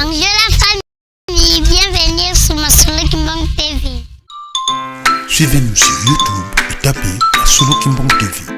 Bonjour la famille, bienvenue sur Masolo Kimbang TV. Suivez-nous sur YouTube et tapez Masolo Kimbang TV.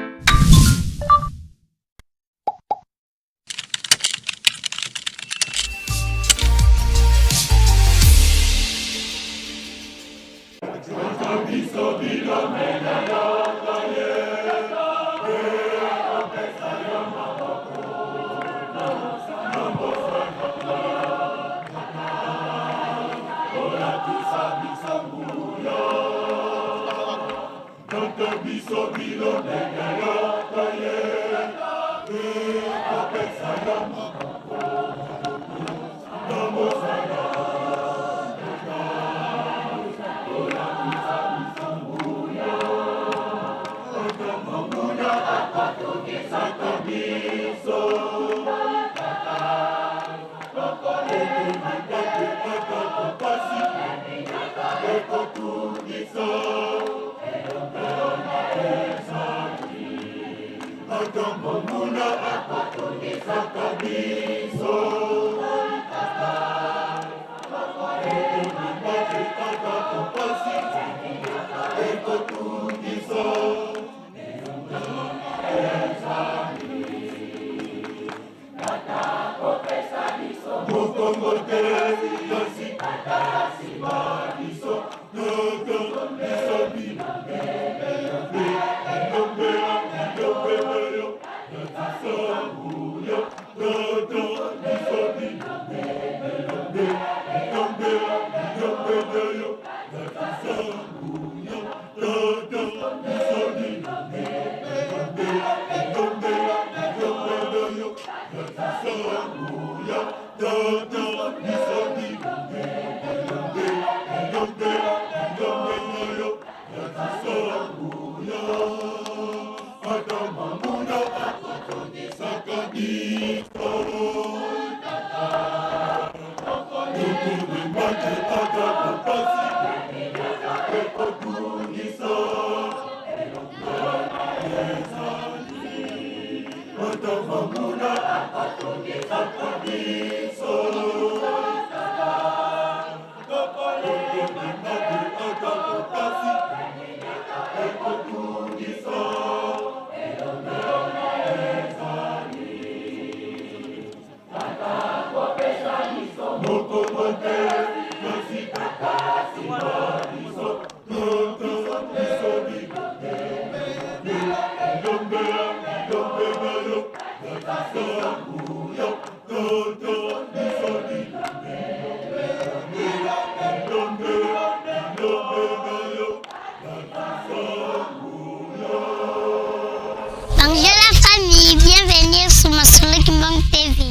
Bonjour la famille, bienvenue sur Masolo Kimbang TV.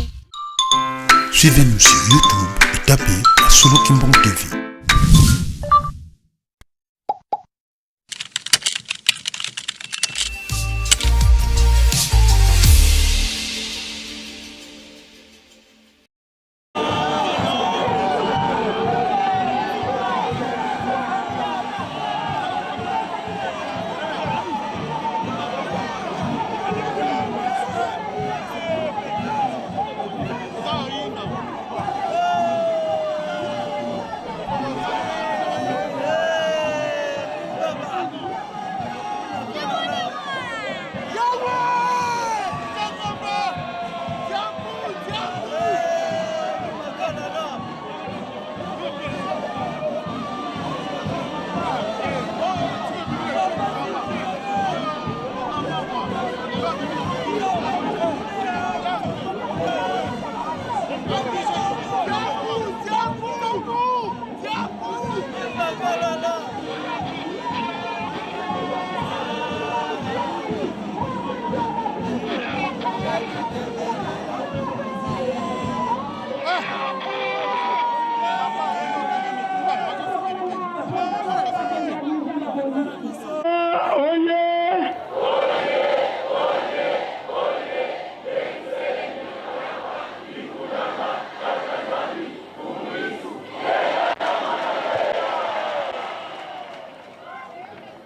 Suivez-nous sur YouTube et tapez Masolo Kimbang TV.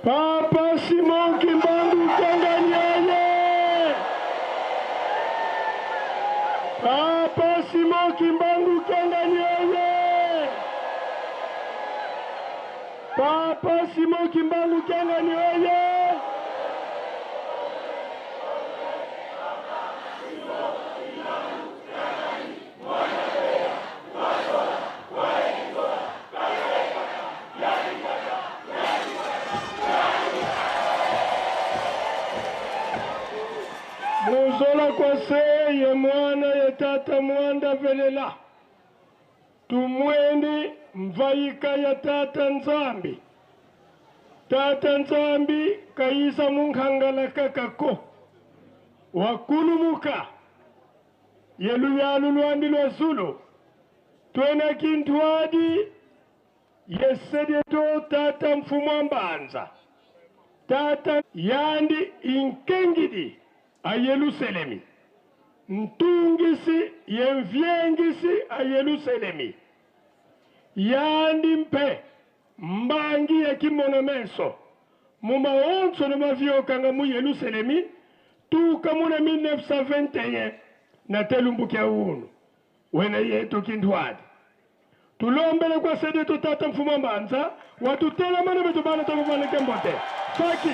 Papa Simon Kimbangu Kiangani oye! Papa Simon Kimbangu Kiangani oye! Papa Simon Kimbangu Kiangani oye! Muzola kwase ye mwana ye tata mwanda velela tumweni mvayika ya tata Nzambi tata Nzambi kayisa munkhangala kakako wakulumuka ye luyalu lwandi lwa zulu twena kintwadi Yesedeto tata mfumu wa mbanza tata yandi inkengidi a Yeluselemi ntungisi ye mviengisi a Yeluselemi yandi mpe mbangi ya kimona meso mu maonso no maviokanga mu Yeluselemi tuka muna 1921 na telumbukia unu Wena yetu kinthwadi tulombele kwa sedetu tata mfumu wa mbanza watutelamana betu bana tokuvaleke mbote faki.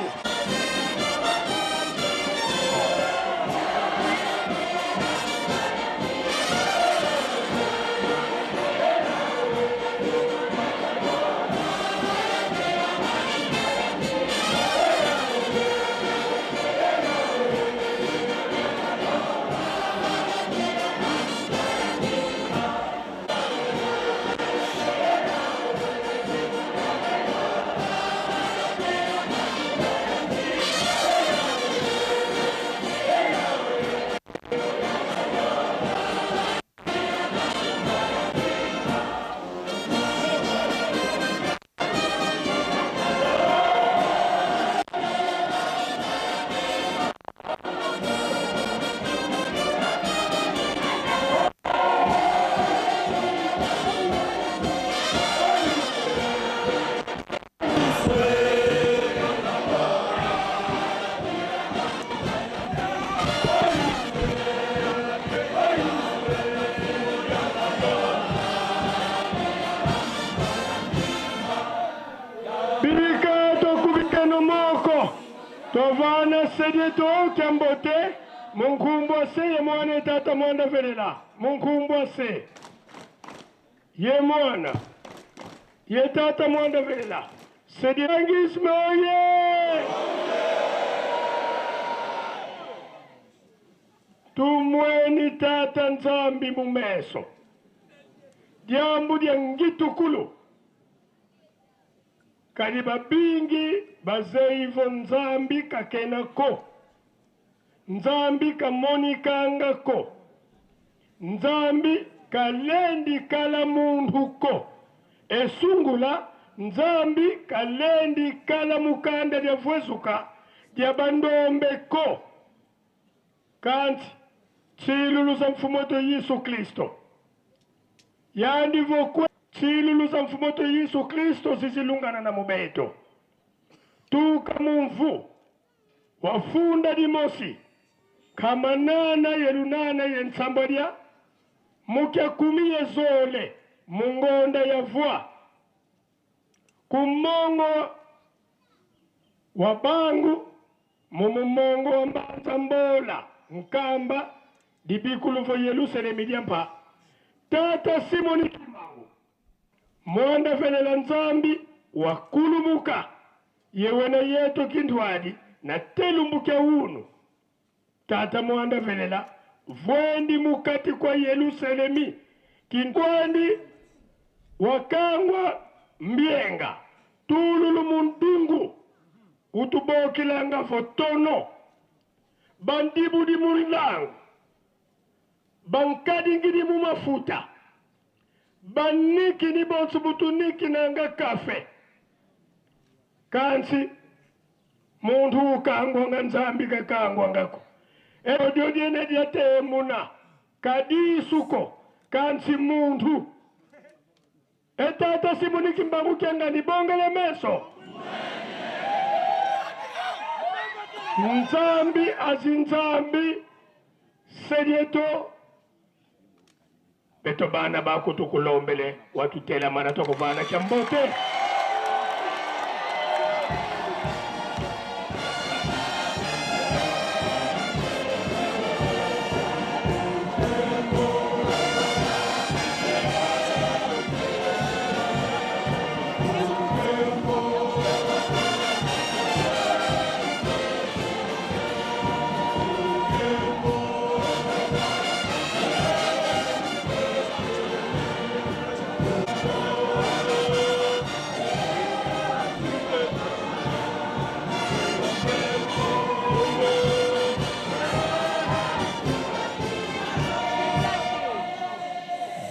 Bika tokubika no moko tovana sedie tookya mbote munkumbwa se ye mwana etata mwanda velela munkumbwa se ye mwana ye tata mwanda velela sedie angisme oye tumweni tata Nzambi mumeso diambu dia ngitukulu Kadi babingi bazeivo Nzambi kakena ko, Nzambi kamonikanga ko, Nzambi kalendi kala muntu ko, esungula Nzambi kalendi kala mukanda dia vuezuka dia bandombe ko. Kanti tshilulu sa Mfumu wetu Yesu Kristo yandi vokwe tshilulu sa Mfumu wetu Yesu Kristo zizilungana na mubeto tuka mumvu wafunda dimosi kamanana yelunana yensambwa mukya kumi yezole mungonda yavwa kumongo wa bangu mumumongo wa mbanza mbola nkamba dibikuluvo Yerusalemi diampa tata Simoni Kimbangu mwanda felela Nzambi wakulumuka yewena yetu kintwadi na telumbuke unu tata mwanda felela vwendi mukati kwa Yerusalemi kintwandi wakangwa mbyenga tululu mundungu utubokilanga fotono bandibudi mulangu bankadingidi mu mafuta baniki ni bonso butuniki nanga kafe kansi muntu ukangwanga Nzambi kakangwangako ero dyodiene dyatemuna kadisuko kansi muntu etata Simoni Kimbangu Kiangani bongele meso Nzambi azi Nzambi sedieto. Beto bana bakutukulombele watutela mana tokuvana cha mbote.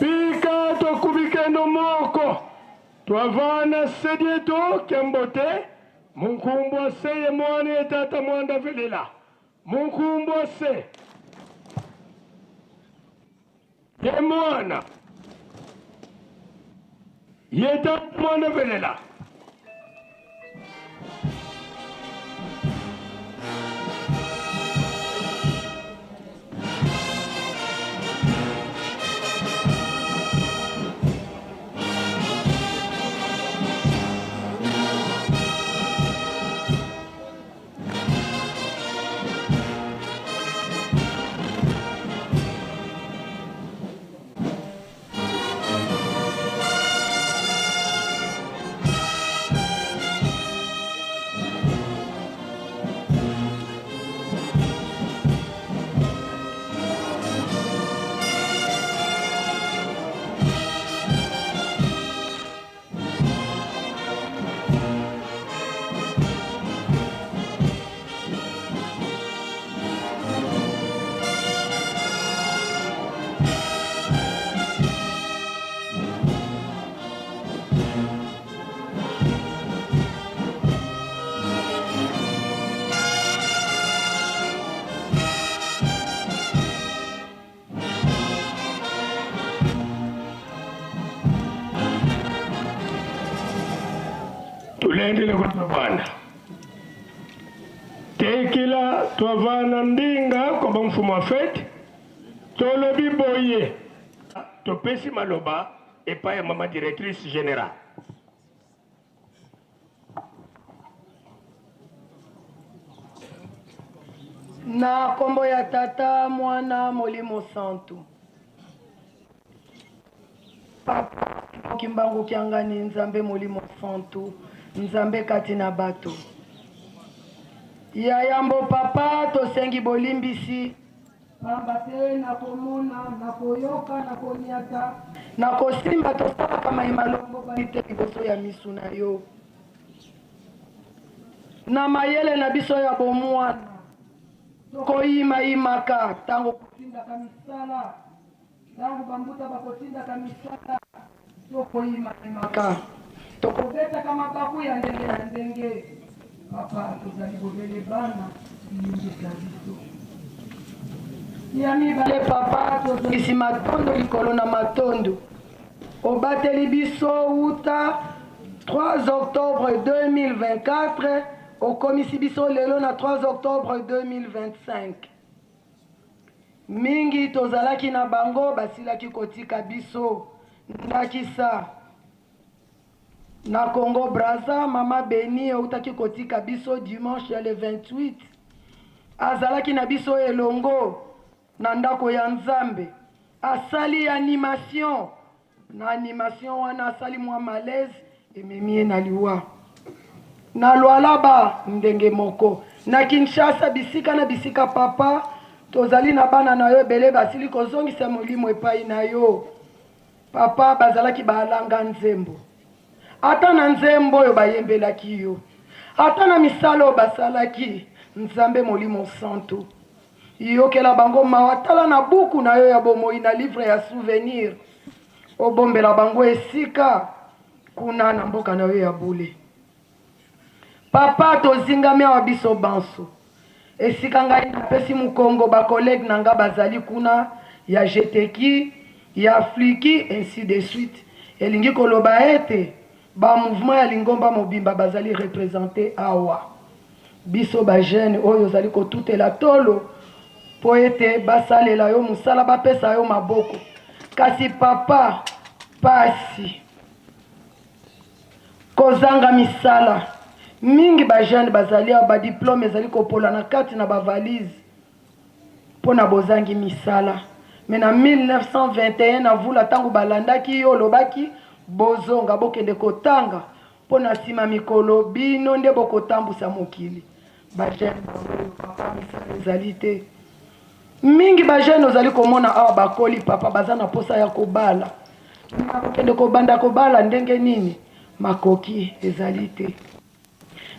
Bika tokubikendo moko twavana sedieto kembote munkumbwa seye mwana ye tata mwanda velela munkumbwa se ye mwana ye tata mwanda velela. Tulendele kwa Tekila twavana ndinga kwa bamfumu wa fete tolobi boye topesi maloba epai ya mama directrice générale. Na kombo ya Tata, Mwana, Molimo Santu. Papa Kimbangu Kiangani, Nzambe Molimo Santu, Nzambe kati na bato. Ya yambo papa, tosengi bolimbisi pamba te na komona, na koyoka, na koniata, na kosimba tosalaka mai malongobani te liboso ya misu na yo. Na mayele na biso ya bomwana tokoyimayimaka ntango kotindaka misala, ntango bambuta bakotindaka misala tokoyimayimaka, tokobetaka mabaku ya ndenge na ndenge. Papa, tozali bobele bana, limbisa biso. Ya mibale papa, tozongisi matondo likolo na matondo. Obateli biso uta 3 octobre 2024, okomisi biso lelo na 3 octobre 2025. Mingi tozalaki na bango basilaki kotika biso. Ndakisa na Congo Brazza, mama Beni autaki kotika biso dimanche ya le 28. Azalaki na biso elongo na ndako ya Nzambe, asali animation. Na animation wana asali mwa malaise, ememi ye na liwa. Na Lualaba ndenge moko, na Kinshasa, bisika na bisika. Papa, tozali na bana na yo ebele basili kozongisa molimo epai na yo. Papa, bazalaki baalanga nzembo, ata na nzembo oyo bayembelaki yo, ata na misala oyo basalaki. Nzambe Molimo Santu, yokela bango mawa. Tala na buku na yo ya bomoi, na livre ya souvenir, obombela bango esika kuna na mboka na yo ya bule. Papa, tozingami awa biso banso. Esika ngai napesi mokongo, ba collègues na nga bazali kuna ya GTQ, ya Fliki, ainsi de suite. Elingi koloba ete ba mouvement ya lingomba mobimba bazali represente awa. Biso ba jeunes oyo ozali kotutela tolo mpo ete basalela yo mosala, bapesa yo maboko. Kasi papa, pasi, kozanga misala, mingi ba jeunes bazali awa ba diplomes ezali kopola na kati na ba valises mpo na bozangi misala. Mais na 1921 na vula tango balandaki yo olobaki bozonga bokende kotanga mpo na sima mikolo bino nde bokotambusa mokili. Ba jeunes bango oyo papa misala ezali te. Mingi ba jeunes ozali komona awa bakoli papa baza na posa ya kobala. Bakokende kobanda kobala ndenge nini? Makoki ezali te.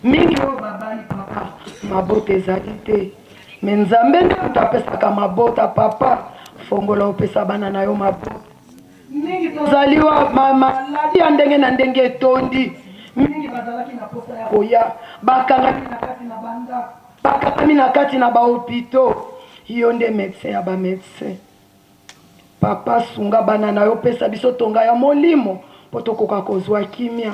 Mingi oyo babali papa mabota ezali te. Mais Nzambe nde moto apesaka mabota papa, fongola opesa bana na yo mabota. Mingi tozali wa ma, maladi ya ndenge na ndenge etondi. Mingi bazalaki na posa ya koya, bakangami na kati na bandako, bakangami na kati na ba hopitaux. Yo nde medecin ya ba medecin. Papa sunga bana na yo, pesa biso tonga ya molimo mpo tokoka kozwa kimia.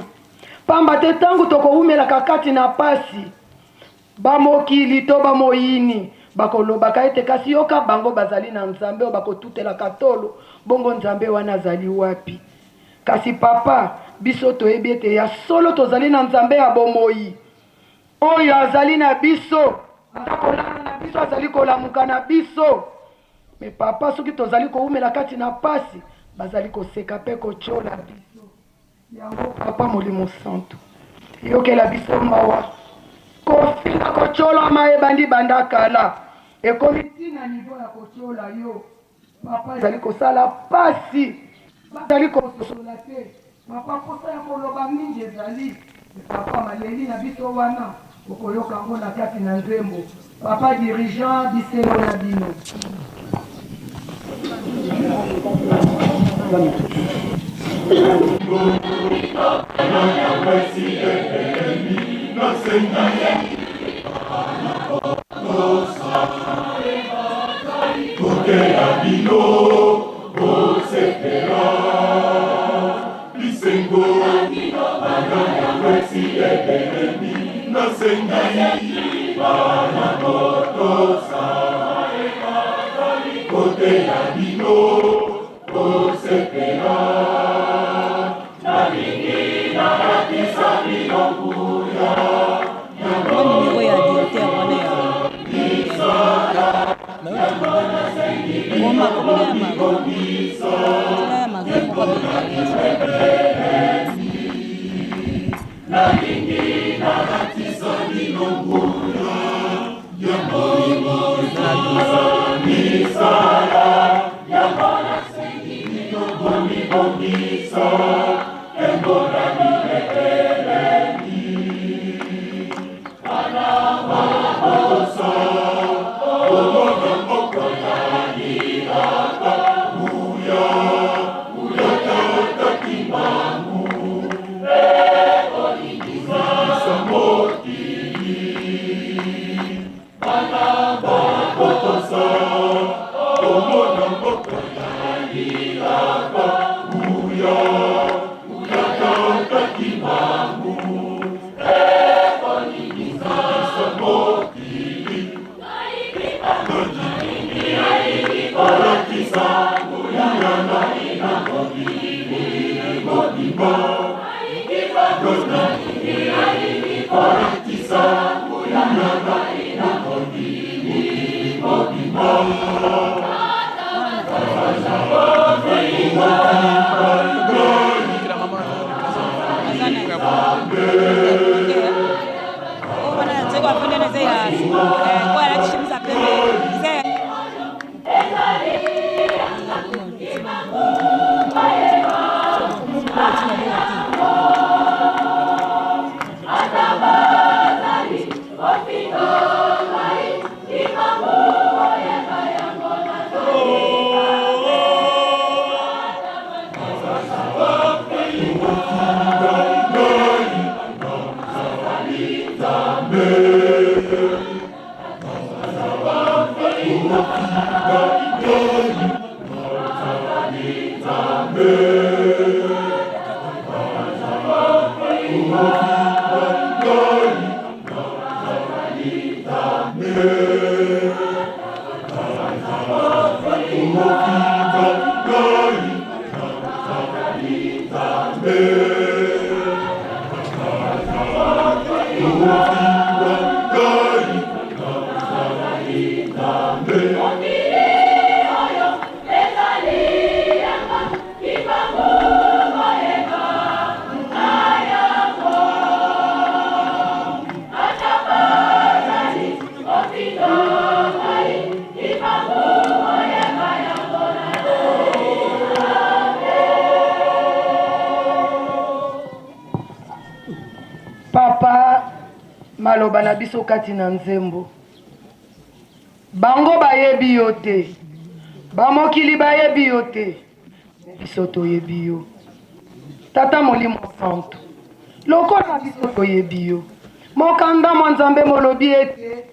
Pamba te tango tokowumelaka kati na pasi, Ba mokili to ba moyini bakolobaka ete, Kasi yoka bango, bazali na Nzambe oyo bakotutelaka tolo, bongo Nzambe wana azali wapi? Kasi Papa, biso toyebi ete ya solo tozali na Nzambe ya bomoyi, oyo azali na biso, aza kolala na biso, azali kolamuka na biso. Mais Papa, soki tozali kowumela kati na pasi, bazali koseka pe kotiola biso. Yango papa molimo santu yokela biso mawa kofinga kotyolama ebandi banda kala ekomi ntina niveau ya kotyola yo papa ezali kosala pasi bazali kososola te papa mposa ya koloba mingi ezali papa maleli na biso wana okoyoka yango na kati na nzembo papa dirigeant bisengo na bino. Numéro ya directeur wana ya koma komona ya marie nzela ya marie moko Maloba na biso kati na nzembo. Bango bayebi yo te, bamokili bayebi yo te, biso toyebi yo. Tata Molimo Santu, lokola biso toyebi yo, mokanda mwa Nzambe molobi ete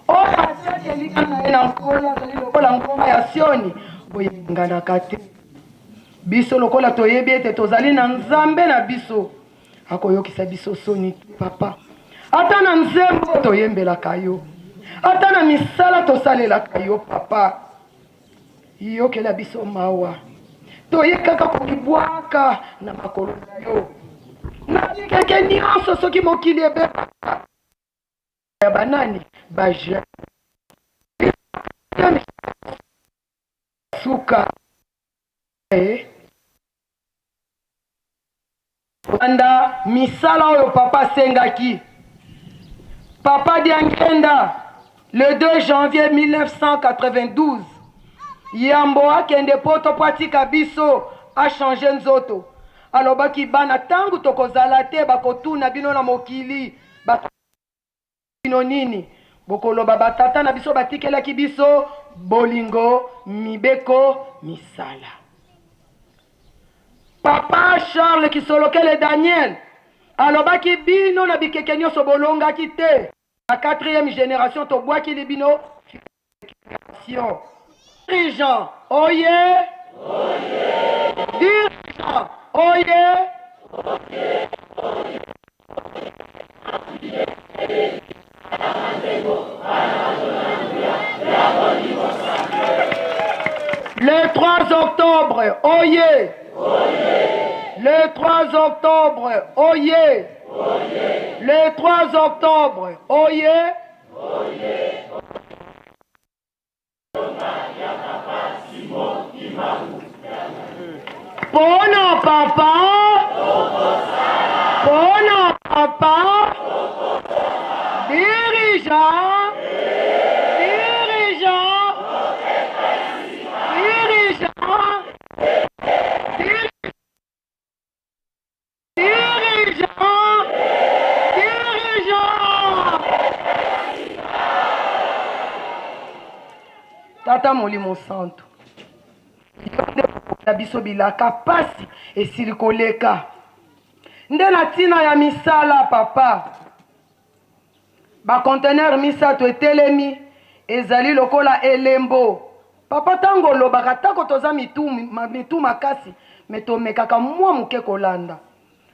oyo atiaki elikya na ye na Nkolo azali lokola ngomba ya Sioni, boyenganaka te. Biso lokola toyebi ete tozali na Nzambe na biso, akoyokisa biso soni te papa. Ata na nzembo toyembelaka yo, ata na misala tosalelaka yo papa, yokela biso mawa. Toye kaka komibwaka na makolo na yo na bikeke nyonso, soki mokili ebebaka ya banani ba jeune suka eh. Kolanda misala oyo papa asengaki. Papa Diangienda, le 2 janvier 1992, yambo akende poto mpo atika biso a changer nzoto, alobaki bana tango tokozala te bakotuna bino na mokili ba bino nini? Bokoloba ba tata na biso batikelaki biso bolingo, mibeko, misala. Papa Charles Kisolokele Daniel alobaki bino na bikeke nyonso bolongaki te, na quatrième generation tobwakili bino génération. Dirigeant oye, dirigeant oye. Le 3 octobre, oye. Le 3 octobre, oye. Le 3 octobre, oye. Pona papa, pona papa, dirigeant, dirigeant, dirigeant, dirigeant, dirigeant. Tata Molimo Santu, yo nde na biso bilaka pasi esili koleka nde na ntina ya misala papa. Ba conteneurs misato etelemi ezali lokola elembo. Papa tango olobaka atako toza mitu, mitu makasi mais tomekaka mwa moke kolanda.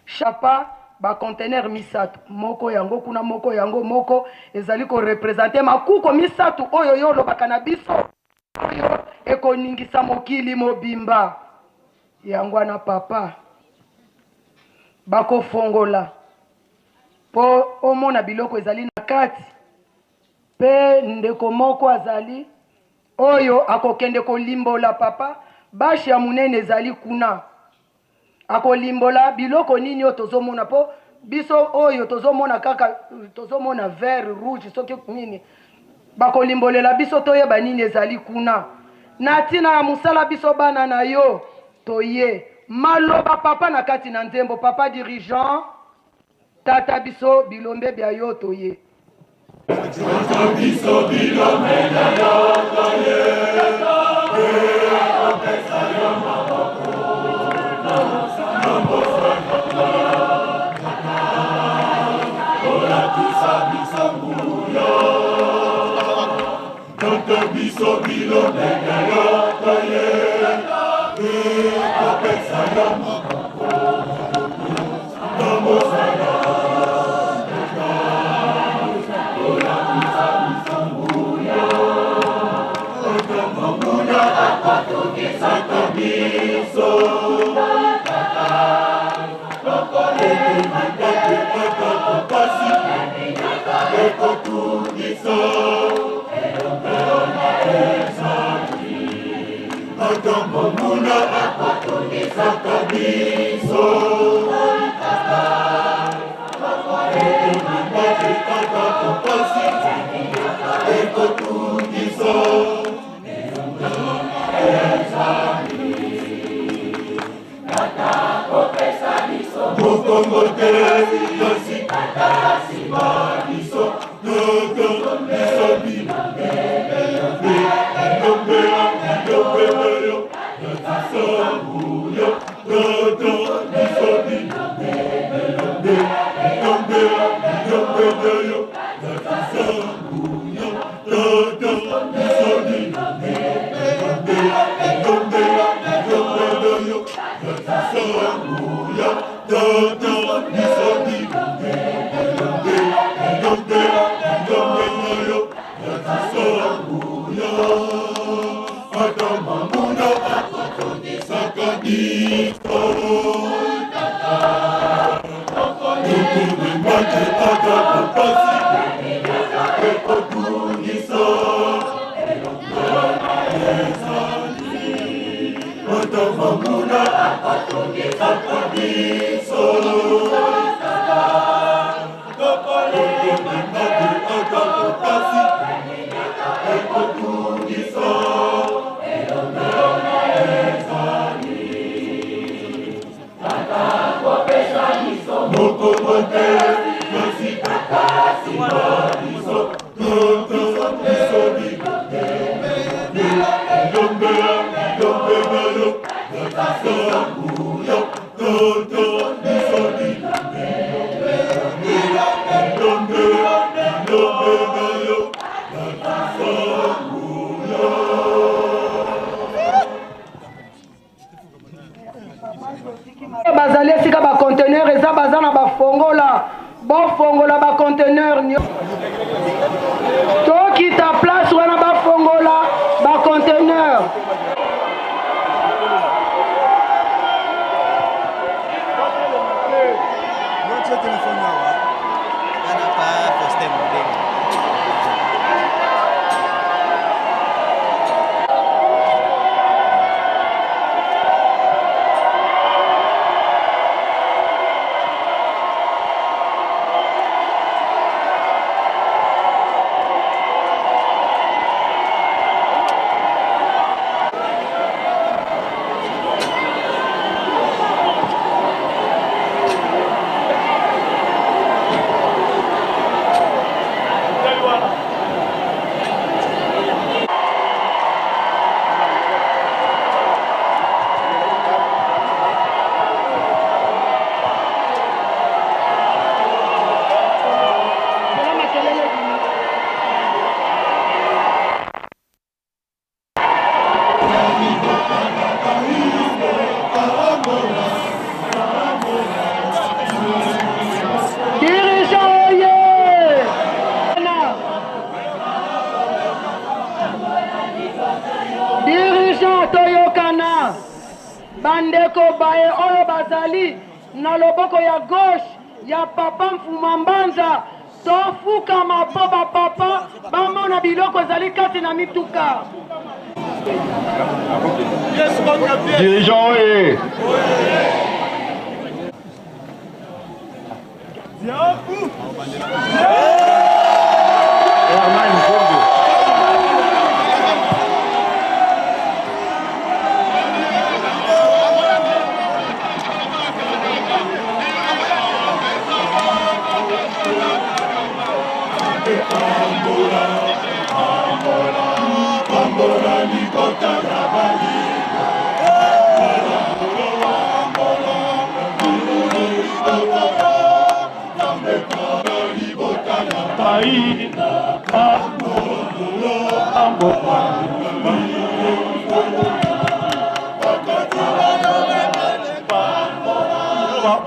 Chapa ba conteneurs misato, moko yango kuna, moko yango, moko ezali ko representer makuko misato oyo yo olobaka na biso oyo ekoningisa mokili mobimba. Yango wana papa bakofongola mpo omona biloko ezali na kati, mpe ndeko moko azali oyo akokende kolimbola papa bashe ya monene ezali kuna, akolimbola biloko nini oyo tozomona, mpo biso oyo tozomona kaka tozomona vert rouge soki nini, bakolimbolela biso toyeba nini ezali kuna. Na ntina ya mosala biso bana na yo toye maloba papa na kati na nzembo papa dirigeant tata biso bilombe bya yo toye. Tata biso bilombe na yo toye, topesa yo maboko na mosala olakisa biso nguya. Tata biso bilombe na yo toye, topesa yo maboko na mosala biso. Ekotungisa ata monguna akotungisaka biso, ekobimaki kaka kopasi ekotungisa. Mokongo te kasi nsima biso. Bazali esika ba conteneur eza, baza na bafongola, bofongola ba conteneur nyo tokita place wana, bafongola ba conteneur. Dirigeant toyokana, bandeko baye oyo bazali na loboko ya gauche ya papa Mfuma Mbanza, tofukama mpo bapapa bamona biloko ezali kati na mituka. Dirigeant oye! Herman Nkongo.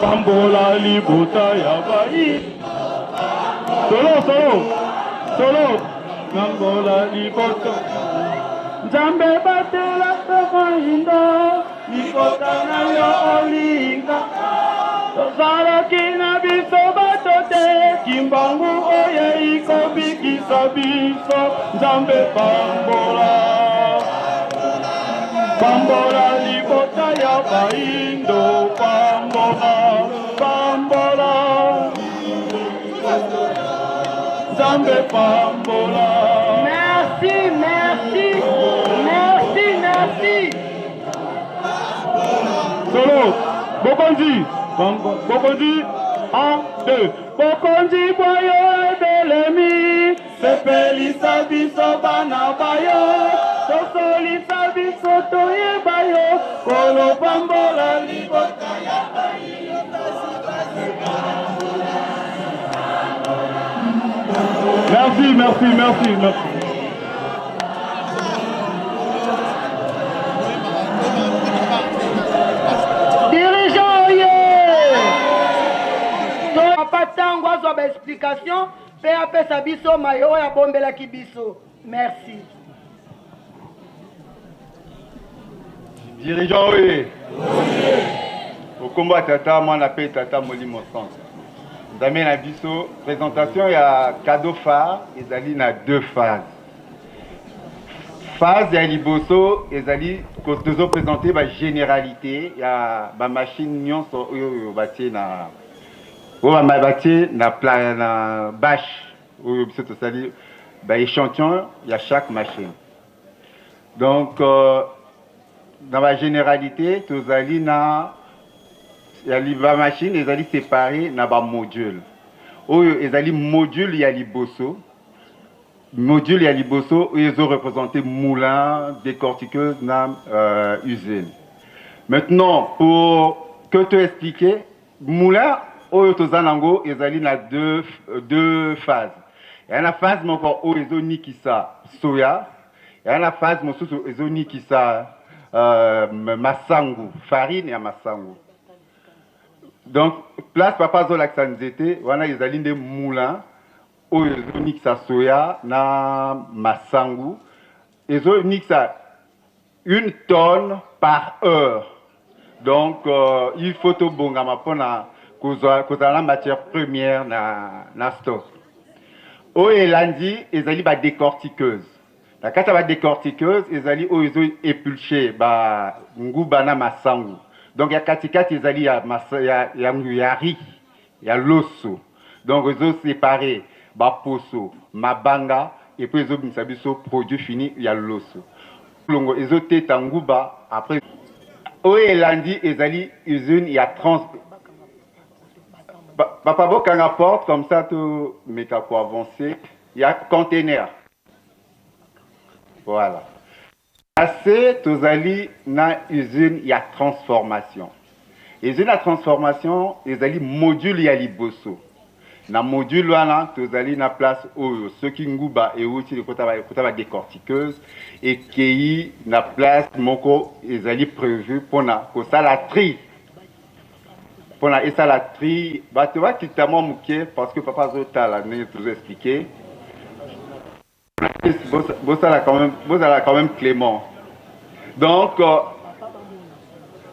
Pambola libota ya bai. Solo solo solo pambola libota. Nzambe batela tokoinda libota na yo olinga. Tozalaki na biso bato te, Kimbangu oyei kobikisa biso. Nzambe pambola, pambola libota ya baindo, pambola, pambola, Nzambe pambola. Merci, merci, merci, merci. Solo, bokonzi, bokonzi, 1, 2. Bokonzi bwayo ebelemi, sepelisa biso bana bayo, tosolisa biso. toyeba yo Kolo pambola libota ya Merci, merci, merci, merci. Dirigeant oye papa ntango azwa ba explication mpe apesa biso maye oyo abombelaki biso. Merci. Dirigeant oye okombo ya tata mwana mpe tata molimo santu nzambe na biso. Présentation ya cadeau phare ezali na deux phases. Phase ya liboso ezali tozoprésente bagénéralité ya bamachine nyonso oyo batie na oyo batie na, pla, na bâche oyo biso tosali baéchantillon ya chaque machine. Donc na bagénéralité tozali na ya bamachine ezali séparé na bamodule. Oyo ezali module ya liboso, module ya liboso oyo ezoreprésente moulin, décortiqueuse na usine. Maintenant, pour que to expliquer moulin oyo toza nango, ezali na deux phases. Eya na phase moko oyo ezonikisa soya, eya na phase mosusu ezonikisa masangu, farine ya masangu. Donc place papa azolakisa nzete wana ezali nde moulin oyo ezonikisa soya na masangu. Ezonikisa une tonne par heure. Donc il faut tobongama mpona kozala na matière première na stock. Oyo elandi ezali badécortiqueuse. Na kati ya badécortiqueuse ezali oyo ezoépulche banguba na masangu. Donc ya katikati ezali ya riz, ya loso. Donc ezosépare baposo, mabanga, et puis ezobimisa biso produit fini ya loso. Longo ezoteta nguba. Après, oyo elandi ezali usine ya trans. Papa, bokanga porte comme ça tomeka koavancer. Ya container, voilà. Ase tozali na usine ya transformation. Usine ya transformation ezali module ya liboso. Na module wana tozali na place oyo soki nguba euti ekota badécortiqueuse, ekei na place moko ezali prévu mpona kosala tri, mpona esala tri. Bato bakita mwa moke parce que papa azotala ndenge tozo expliquer. Bosala quand même, bozala quand même clément. Donc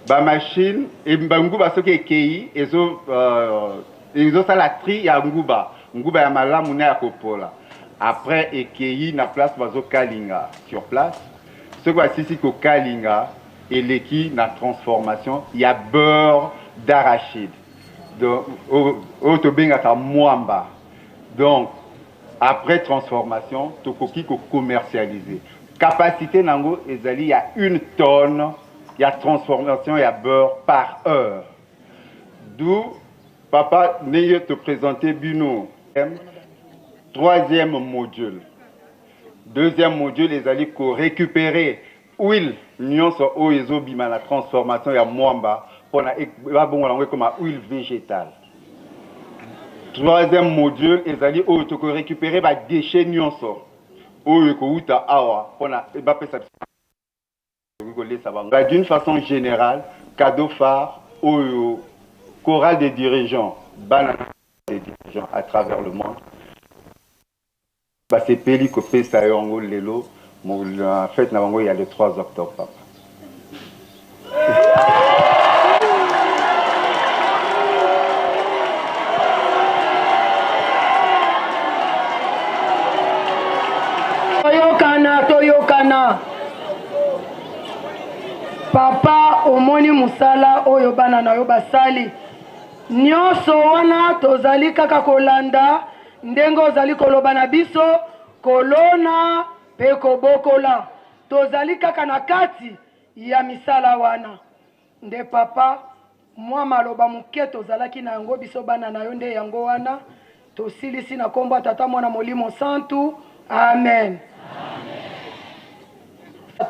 bamachine banguba soki ekei ezosala tri ya nguba, nguba ya malamu na ya kopola. Après ekei na place bazokalinga sur place. Soki basisi kokalinga, eleki na transformation ya beurre d'arachide, donc oyo tobengaka mwamba. Donc après transformation tokoki kocommercialiser. Capacité nango ezali ya une tonne ya transformation ya beurre par heure. D'où papa ndenge toprésente bino troisième module. Deuxième module ezali korécupérer huile nyonso oyo ezobima na transformation ya mwamba mpona babongola yango ekoma huile végétale. Troisième module ezali oyo tokorécupérer badéchet nyonso oyo ekowuta awa mpona bapesa kolesa bango. D'une façon générale, cadeau phare oyo chorale des dirigeants, bana des dirigeants à travers le monde basepeli kopesa yango lelo na fête na bango ya le 3 octobre, papa. Toyokana, toyokana. Papa, omoni mosala oyo bana na yo basali nyonso wana. Tozali kaka kolanda ndenge ozali koloba na biso, kolona mpe kobokola. Tozali kaka na kati ya misala wana nde papa. Mwa maloba moke tozalaki na yango, biso bana na yo, nde yango wana tosilisi. Na nkombo ya Tata, Mwana, Molimo Santu, amen.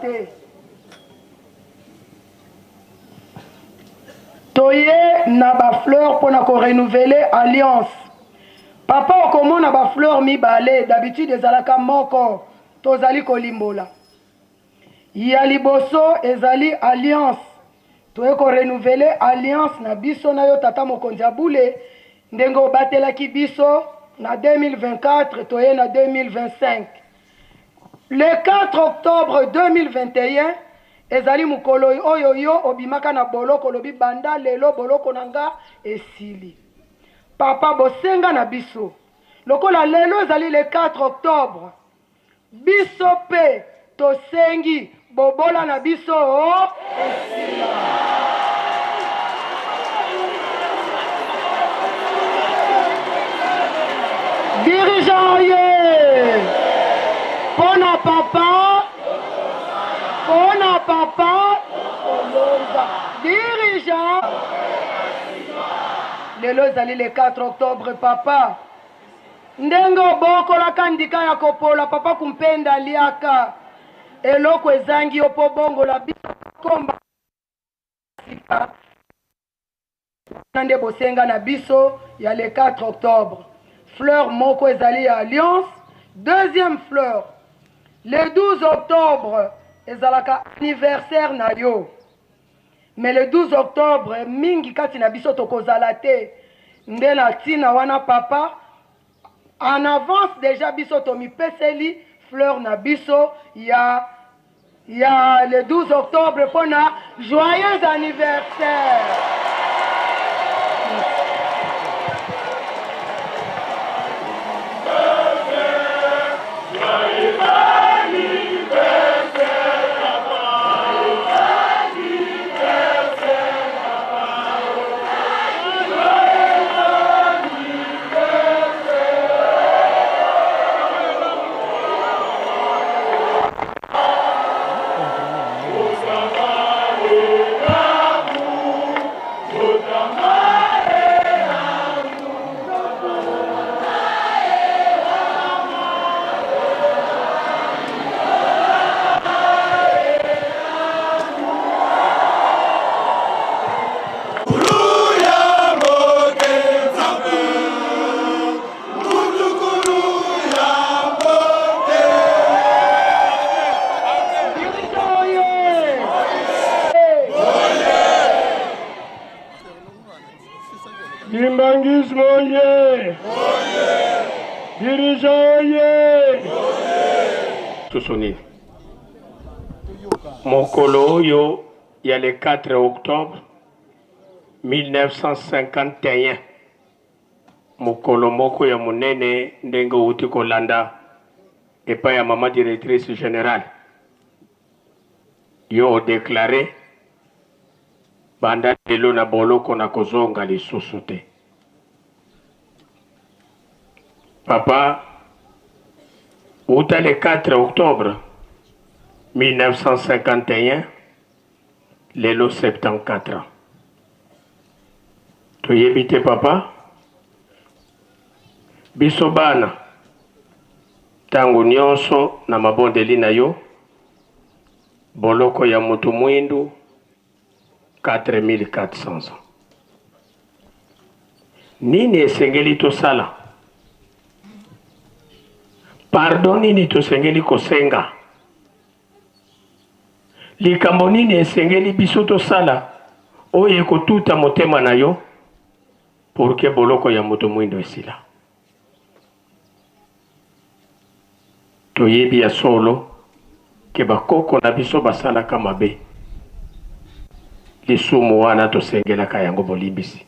Te. Toye na ba fleurs pona ko renouveler alliance. Papa okomona ba fleurs mibale, d'habitude ezalaka moko. Tozali kolimbola. Ya liboso ezali alliance. Toye ko renouveler alliance na biso na yo tata mokonzi ya bule ndenge obatelaki biso na 2024 toye na 2025. Le 4 octobre 2021 ezali mokolo oyo yo obimaka na boloko olobi banda lelo boloko na nga esili. Papa bosenga na biso lokola lelo ezali le 4 octobre biso pe tosengi bobola na biso esila. Dirigeant oye pona papa pona papa olonga dirigeant lelo ezali le 4 octobre papa ndenge obokolaka ndika ya kopola papa kumpenda aliaka eloko ezangi yo mpo bongola biso komba sika wana nde bosenga na biso ya le 4 octobre. Fleur moko ezali ya alliance. Deuxième fleur, le 12 octobre ezalaka anniversaire na yo. Mais le 12 octobre mingi kati na biso tokozala te. Nde na ntina wana papa en avance dejà biso tomipeseli fleur na biso ya ya le 12 octobre mpona joyeux anniversaire. Kimbanguisme oye! Dirigeant oye! Susu nini? Mokolo oyo ya le 4 octobre 1951, mokolo moko ya monene ndenge outi kolanda epai ya mama directrice generale, yo odeklare banda lelo na boloko na kozonga lisusu te. Papa, uta le 4 octobre 1951 lelo 74 ans. Toyebi te papa, biso bana tango nyonso na mabondeli na yo, boloko ya moto mwindu 4400 ans. Nini esengeli tosala? Pardon nini tosengeli kosenga? Likambo nini esengeli biso tosala oyo ekotuta motema na yo pour que boloko ya moto mwindo esila? Toyebi ya solo ke bakoko na biso basalaka mabe. Lisumu wana tosengelaka yango bolimbisi.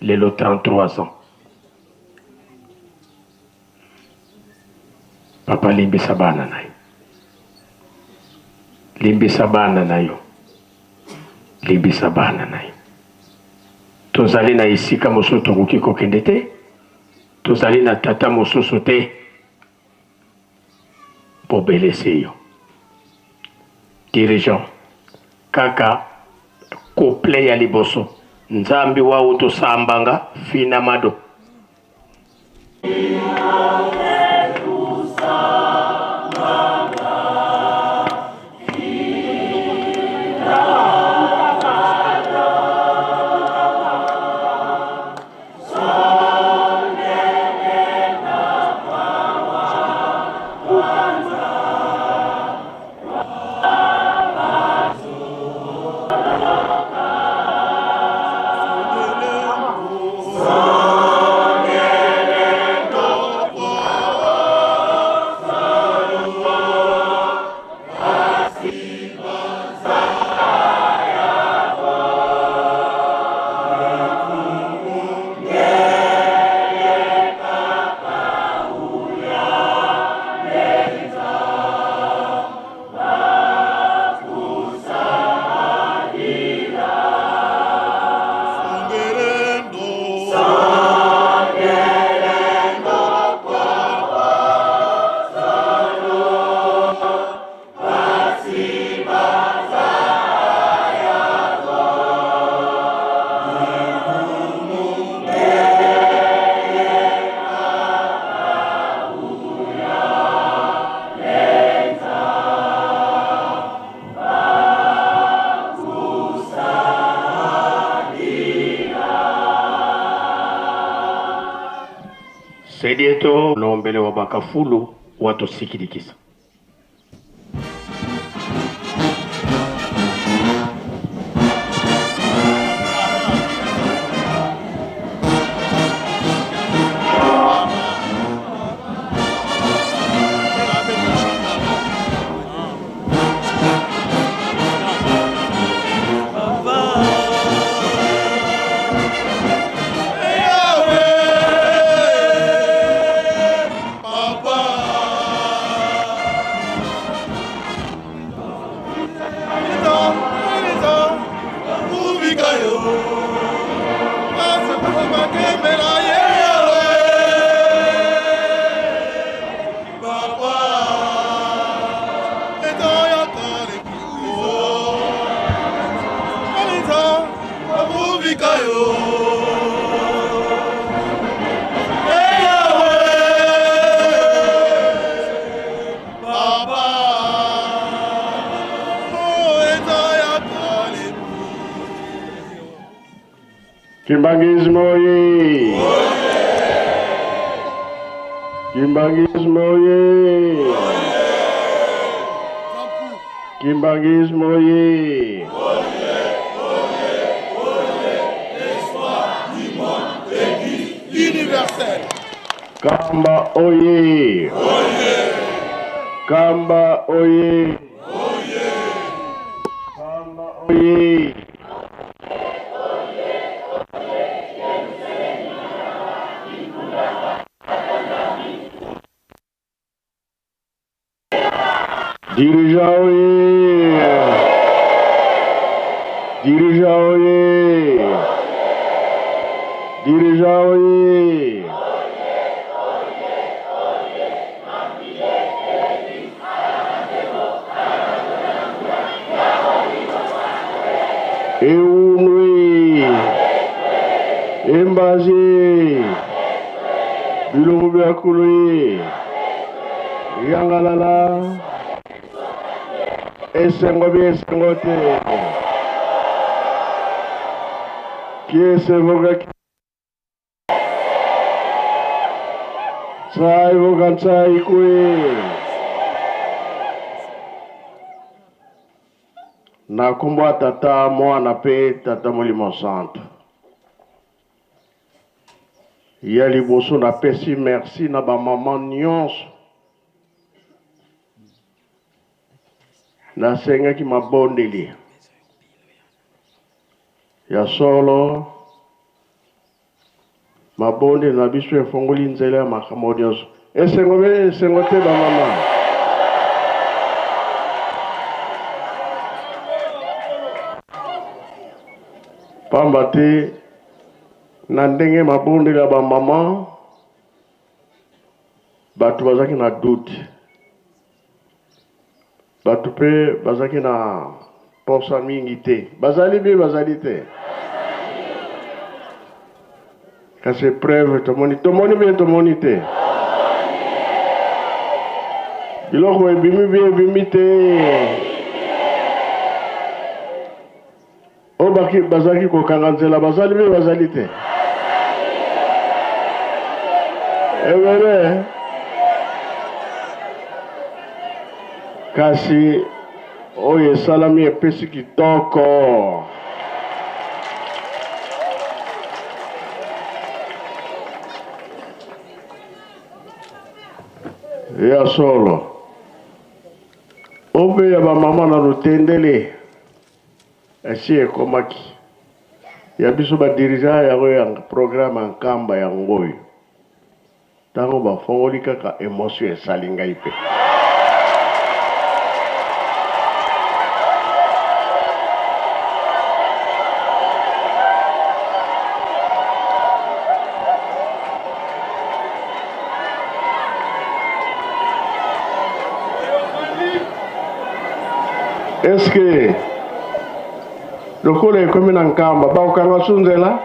Lelo 33 ans. Papa limbisa bana na yo. Limbisa bana na yo. Limbisa bana na yo. Tozali na esika mosusu tokoki kokende te. Tozali na tata mosusu te. Bobele se yo. Dirigeant kaka couple ya liboso. Nzambi wau tosambanga fina mado. Sedieto lombele wa bakafulu watusikilikisa. Kimbanguisme oye! Kimbanguisme oye! Kimbanguisme oye! Universel. Kamba oye! Kamba oye! Kamba oye! Dirigeant oye! Dirigeant oye! Dirigeant oye! Eunwe! Embaze! Bilongo bya kulu Yangalala! Esengo bi esengo te! Kiese voka Tsai voka tsai kwe! Na kombo ya tata mwana pe tata molimo santo. Ya liboso napesi merci na bamama nyonso. Nasengaki mabondeli ya solo, mabondeli na biso efongoli nzela ya makambo nyonso. Esengo be esengo te bamama. Pamba te na ndenge mabondeli ya bamama bato bazalaki na doute, bato mpe bazalaki na posa mingi te, bazali mpe bazali te. Kasi preuve tomoni, tomoni bien, tomoni te. Biloko ebimi bien, ebimi te. Oyo bazalaki kokanga nzela bazali mpe bazali te. Ebele. Kasi oyo esalami epesi kitoko. Ya solo. Obe ya bamama na lutendele esi ekomaki ya biso ba dirigeant yango ya programme ya Nkamba yango oyo. Ntango bafongoli kaka emotion esali ngai mpe. Est-ce que lokola ekomi na Nkamba bakokanga su nzela?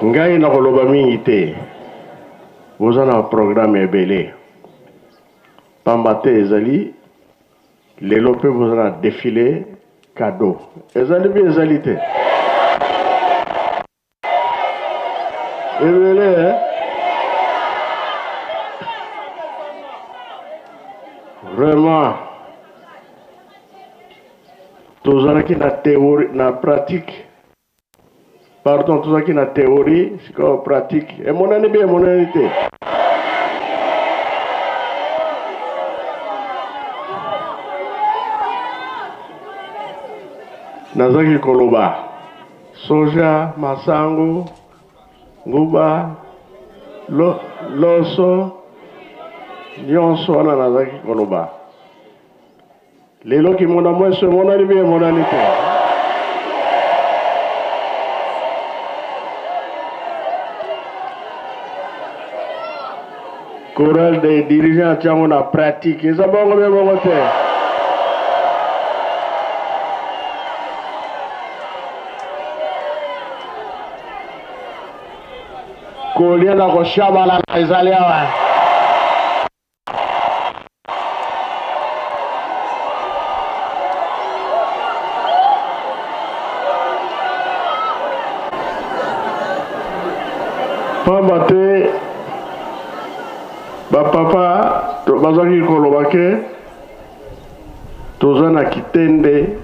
Ngai nakoloba mingi te, boza na programme ebele, pamba te ezali Lelo mpe boza na defile cadeau. Ezali mpe ezali te. Ebele eh? Vraiment tozalaki na théorie na pratique pardon tozalaki na théorie sikoyo pratique emonani mpe emonani te. Nazalaki koloba soja, masangu, nguba, lo, loso nyonso wana nazalaki koloba. Lelo kimona mweso emonani mpe emonani te. Chorale des dirigeants tiango na pratique eza bongo mpe bongo te. Kolia na koshabalala ezali awa. Pamba te bapapa bazalaki koloba ke toza na kitende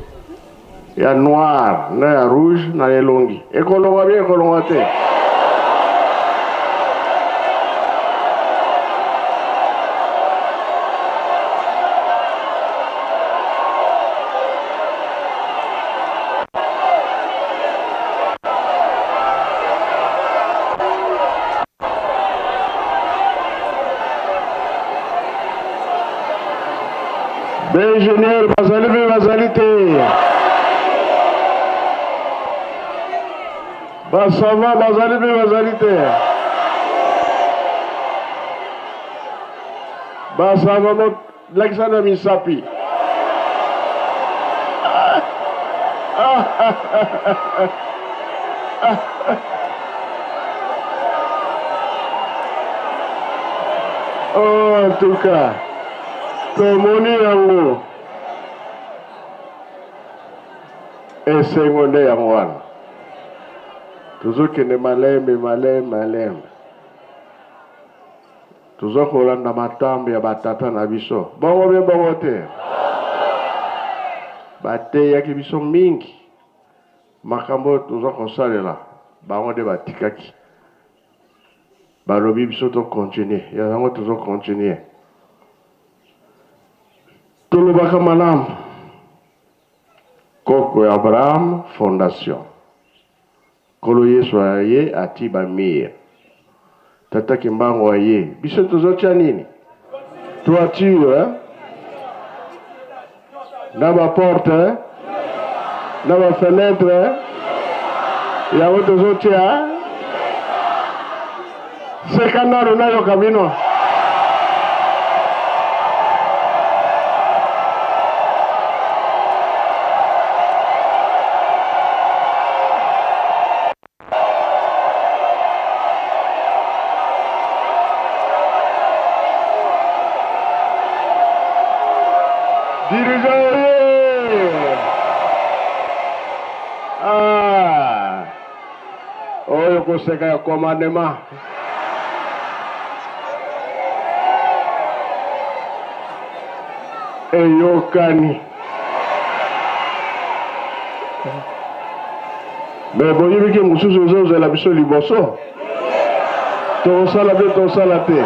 ya noir na ya rouge na elongi ekolongwa bien ekolongwa te. Baingénieur bazali mpe bazali te, basava bazali mpe bazali te, basava bolakisa na misapi. Oh, en tout cas, tomoni yango esengo nde yango wana tozokende malembe malembe malembe toza kolanda matambe ya batata na biso bongo be bongo te bateyaki biso mingi makambo oyo toza kosalela bango nde batikaki balobi biso to continuer yango tozo continuer tolobaka malamu koko ya Abraham fondation Nkolo Yesu aye ati ba mur tata Kimbangu aye biso tozotia nini toiture eh? na ba porte eh? na ba fenetre eh? yango tozotia seka nano nayoka bino. Dirigeant oye! Ah! Oyo koseka ya commandement. Eyokani. Me boyebi ke mosusu ezozela biso liboso. Tokosala mpe tosala te.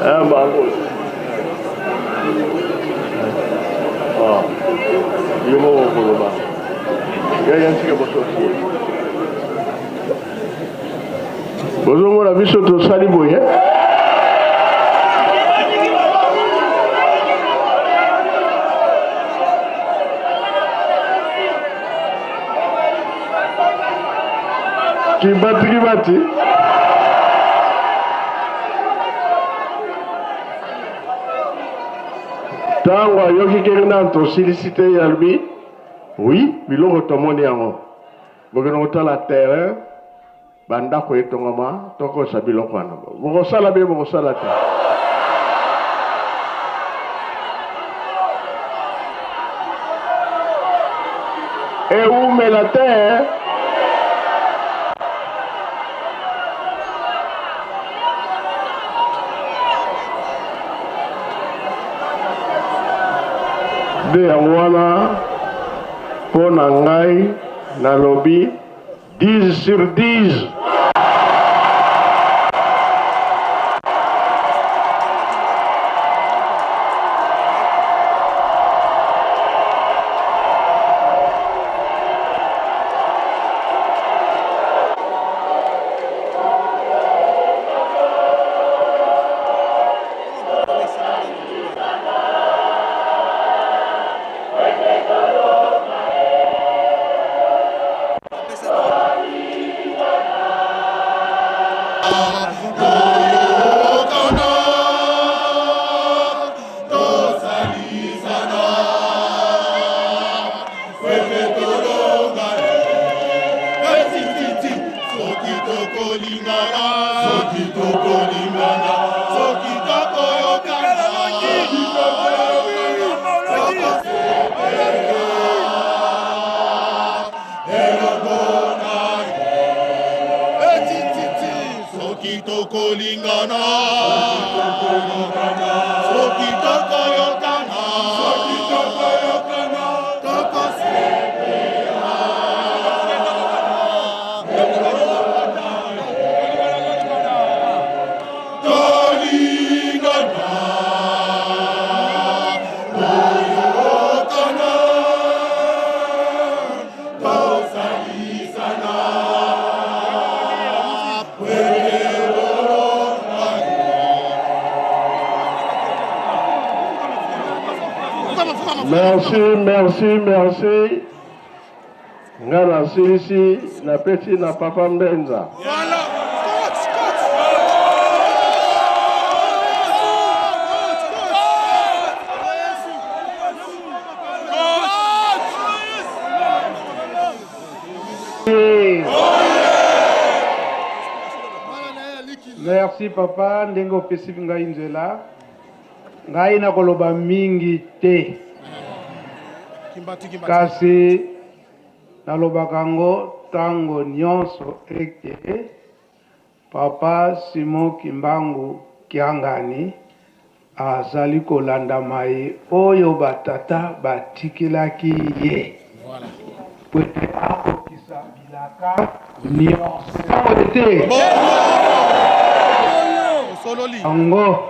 Eh, bango. Ah. Yo moko koloba. Ya ya nsika bososi. Bozomona biso tosali boye. Kibati kibati. Ntango ayoki kenge nanu tosilisi te, ye alobi oui, biloko tomoni yango, bokende kotala terrain, bandako etongama, tokosa biloko wana, bokosala be bokosala te. Ewumela te. Nde yango wana mpo na ngai nalobi 10 sur 10. Merci, merci, merci. Nga nasilisi napesi na papa Mbenza. Merci papa ndenge opesi ngai nzela. Ngai nakoloba mingi te, kasi nalobaka yango tango nionso ete Papa Simon Kimbangu Kiangani azali kolanda maye oyo ba tata batikelaki ye mpo ete akokisa bilaka nionso. Eza boye te? Yango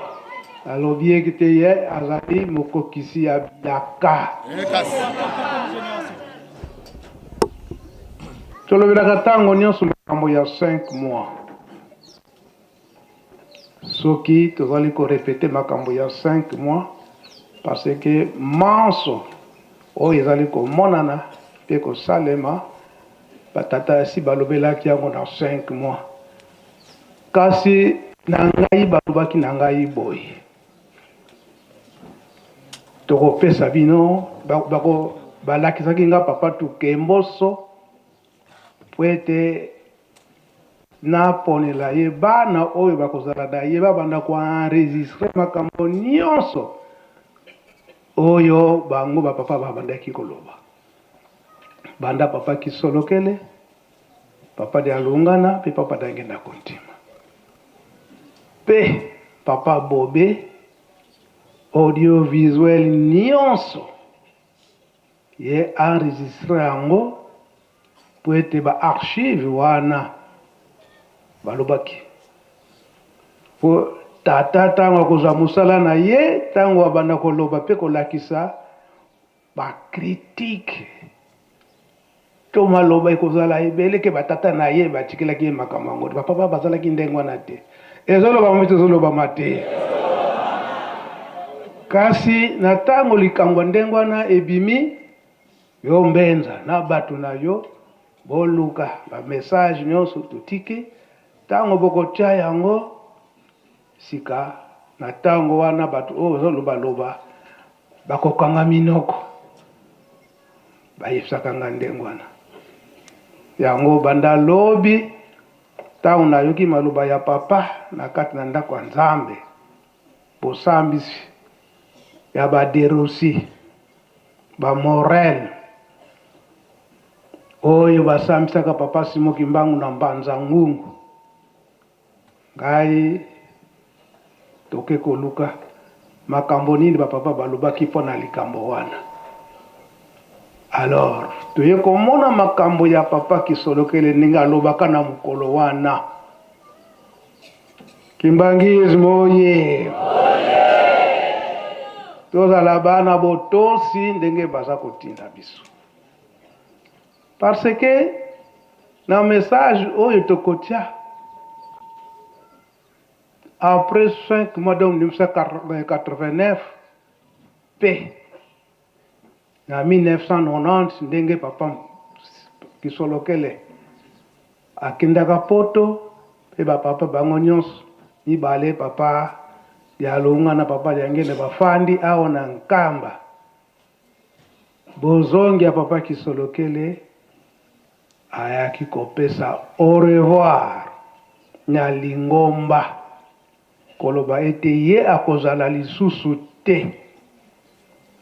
alobi ete ye azali mokokisi ya bilaka. Tolobelaka ntango nyonso makambo ya 5 mois. Soki tozali ko repeter makambo ya 5 mois parce que manso oyo ezali komonana mpe kosalema, ba tata esi balobelaki yango na 5 mois. Kasi na ngai balobaki na ngai boye, tokopesa bino, bako, balakisaki nga papa Tukemboso mpo ete naponela ye bana oyo bakozala na ye babanda ko enregistrer makambo nionso oyo bango ba papa babandaki koloba banda papa Kisolokele, papa Dialungana pe papa Diangienda Kuntima pe papa Bobe audiovisuel nionso ye enregistre yango mpo ete ba archives wana balobaki mpo tata ntango akozwa mosala na ye ntango abanda koloba mpe kolakisa ba critique to maloba ekozala ebele ke batata na ye batikelaki ye makambo yango te. Bapapa bazalaki ndenge wana te. Ezolobama mpe ezolobama te. Kasi na ntango likambo ya ndenge wana ebimi, yo Mbenza na bato na yo. Boluka ba message nyonso totiki, tango bokotia yango sika na tango wana bato oyo bazoloba loba bakokanga minoko. Bayebisaka nga ndenge wana. Yango banda lobi tango nayoki maloba ya papa na kati na ndako ya Nzambe, bosambisi ya ba Derosi, ba Morel oyo basambisaka papa Simon Kimbangu na Mbanza Ngungu, ngai toke koluka makambo nini ba papa balobaki mpo na likambo wana. Alors toye komona makambo ya papa Kisolokele ndenge alobaka na mokolo wana. Kimbanguisme oye! Tozala bana botosi ndenge baza kotinda biso. Parce que na message oyo tokotia après 5 mois donc 1989 pe na 1990 ndenge papa Kisolokele akendaka poto pe ba papa bango nionso mibale papa Dialunga na papa Diangenda bafandi awa na Nkamba. Bozongi ya papa Kisolokele ayaki kopesa au revoir na lingomba koloba ete ye akozala lisusu te,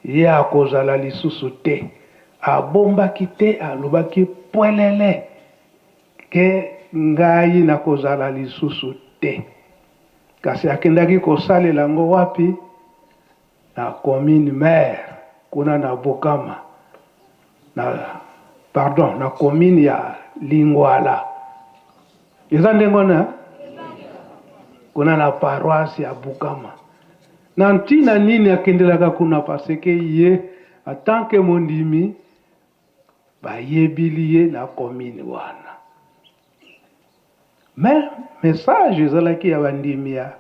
ye akozala lisusu te. Abombaki te, alobaki pwelele ke ngai nakozala lisusu te. Kasi akendaki kosalela yango wapi? Na commune mère kuna na Bukama na pardon na commune ya Lingwala eza ndenge wana kuna na paroisse ya Bukama. Na ntina nini akendelaka kuna? Parce que ye en tant que mondimi bayebili ye na commune wana. Mais message ezalaki ya bandimi ya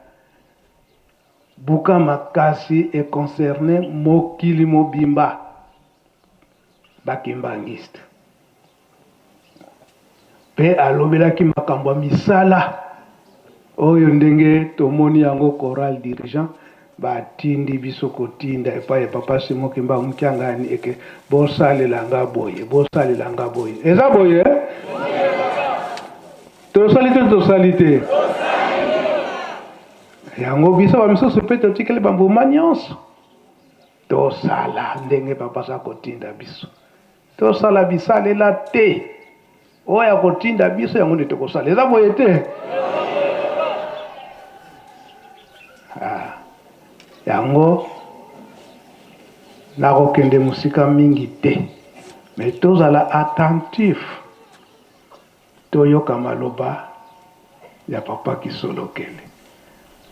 Bukama kasi e concerne mokili mobimba ba kimbanguiste. Pe alobelaki makambo ya misala oyo ndenge tomoni yango chorale dirigeant batindi biso kotinda epai ya papa Simon Kimbangu Kiangani eke bosalela nga boye, bosalela nga boye. Eza boye? Tosali te tosali te? Yango biso ba misusu pe totikali ba mbuma nionso. Tosala ndenge papa aza kotinda biso. Tosala bisalela te. Oyo akotinda biso yango nde tokosala. Eza boye te? Ah, yango nakokende mosika mingi te, mais tozala attentif. Toyoka maloba ya papa Kisolokele.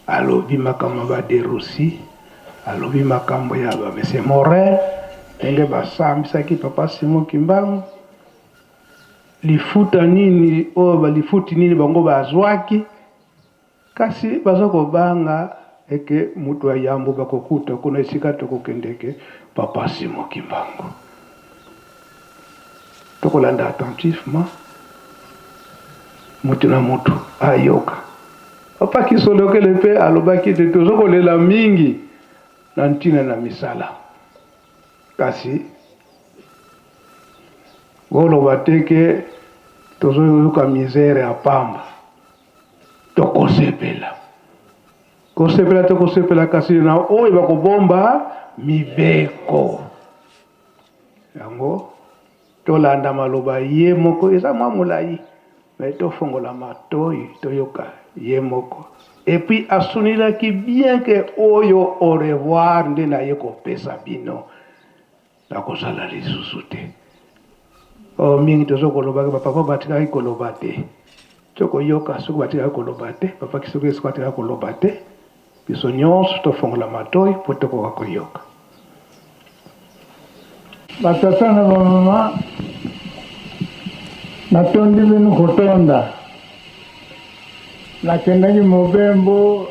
Alobi makambo ya ba Deroussi, alobi makambo ya ba monsieur Morel, ndenge basambisaki papa Simon Kimbangu, lifuta nini oyo ba lifuti nini bango bazwaki. Kasi baza kobanga eke mutu ya yambo bakokuta kuna esika tokokende eke papa Simon Kimbangu. Tokolanda attentivement mutu na mutu ayoka. Papa Kisolokele pe alobaki ete tozo kolela mingi na ntina na misala. Kasi boloba te ke tozoyoka misère ya pamba. Tokosepela. Kosepela tokosepela kasi na oyo bakobomba mibeko. Yango tolanda maloba ye moko eza mwa molai me tofongola matoi toyoka ye moko. Et puis asunilaki bien ke oyo au revoir nde naye kopesa bino. Nakozala lisusu te. Oh, mingi tozo koloba ke ba papa batikaki koloba te. Tokoyoka soki batikaki koloba te, papa soki soki batikaki koloba te. Biso nyonso tofongola matoi mpo tokoka koyoka. Ba tata na ba mama, natondi bino kotonda. Nakendaki mobembo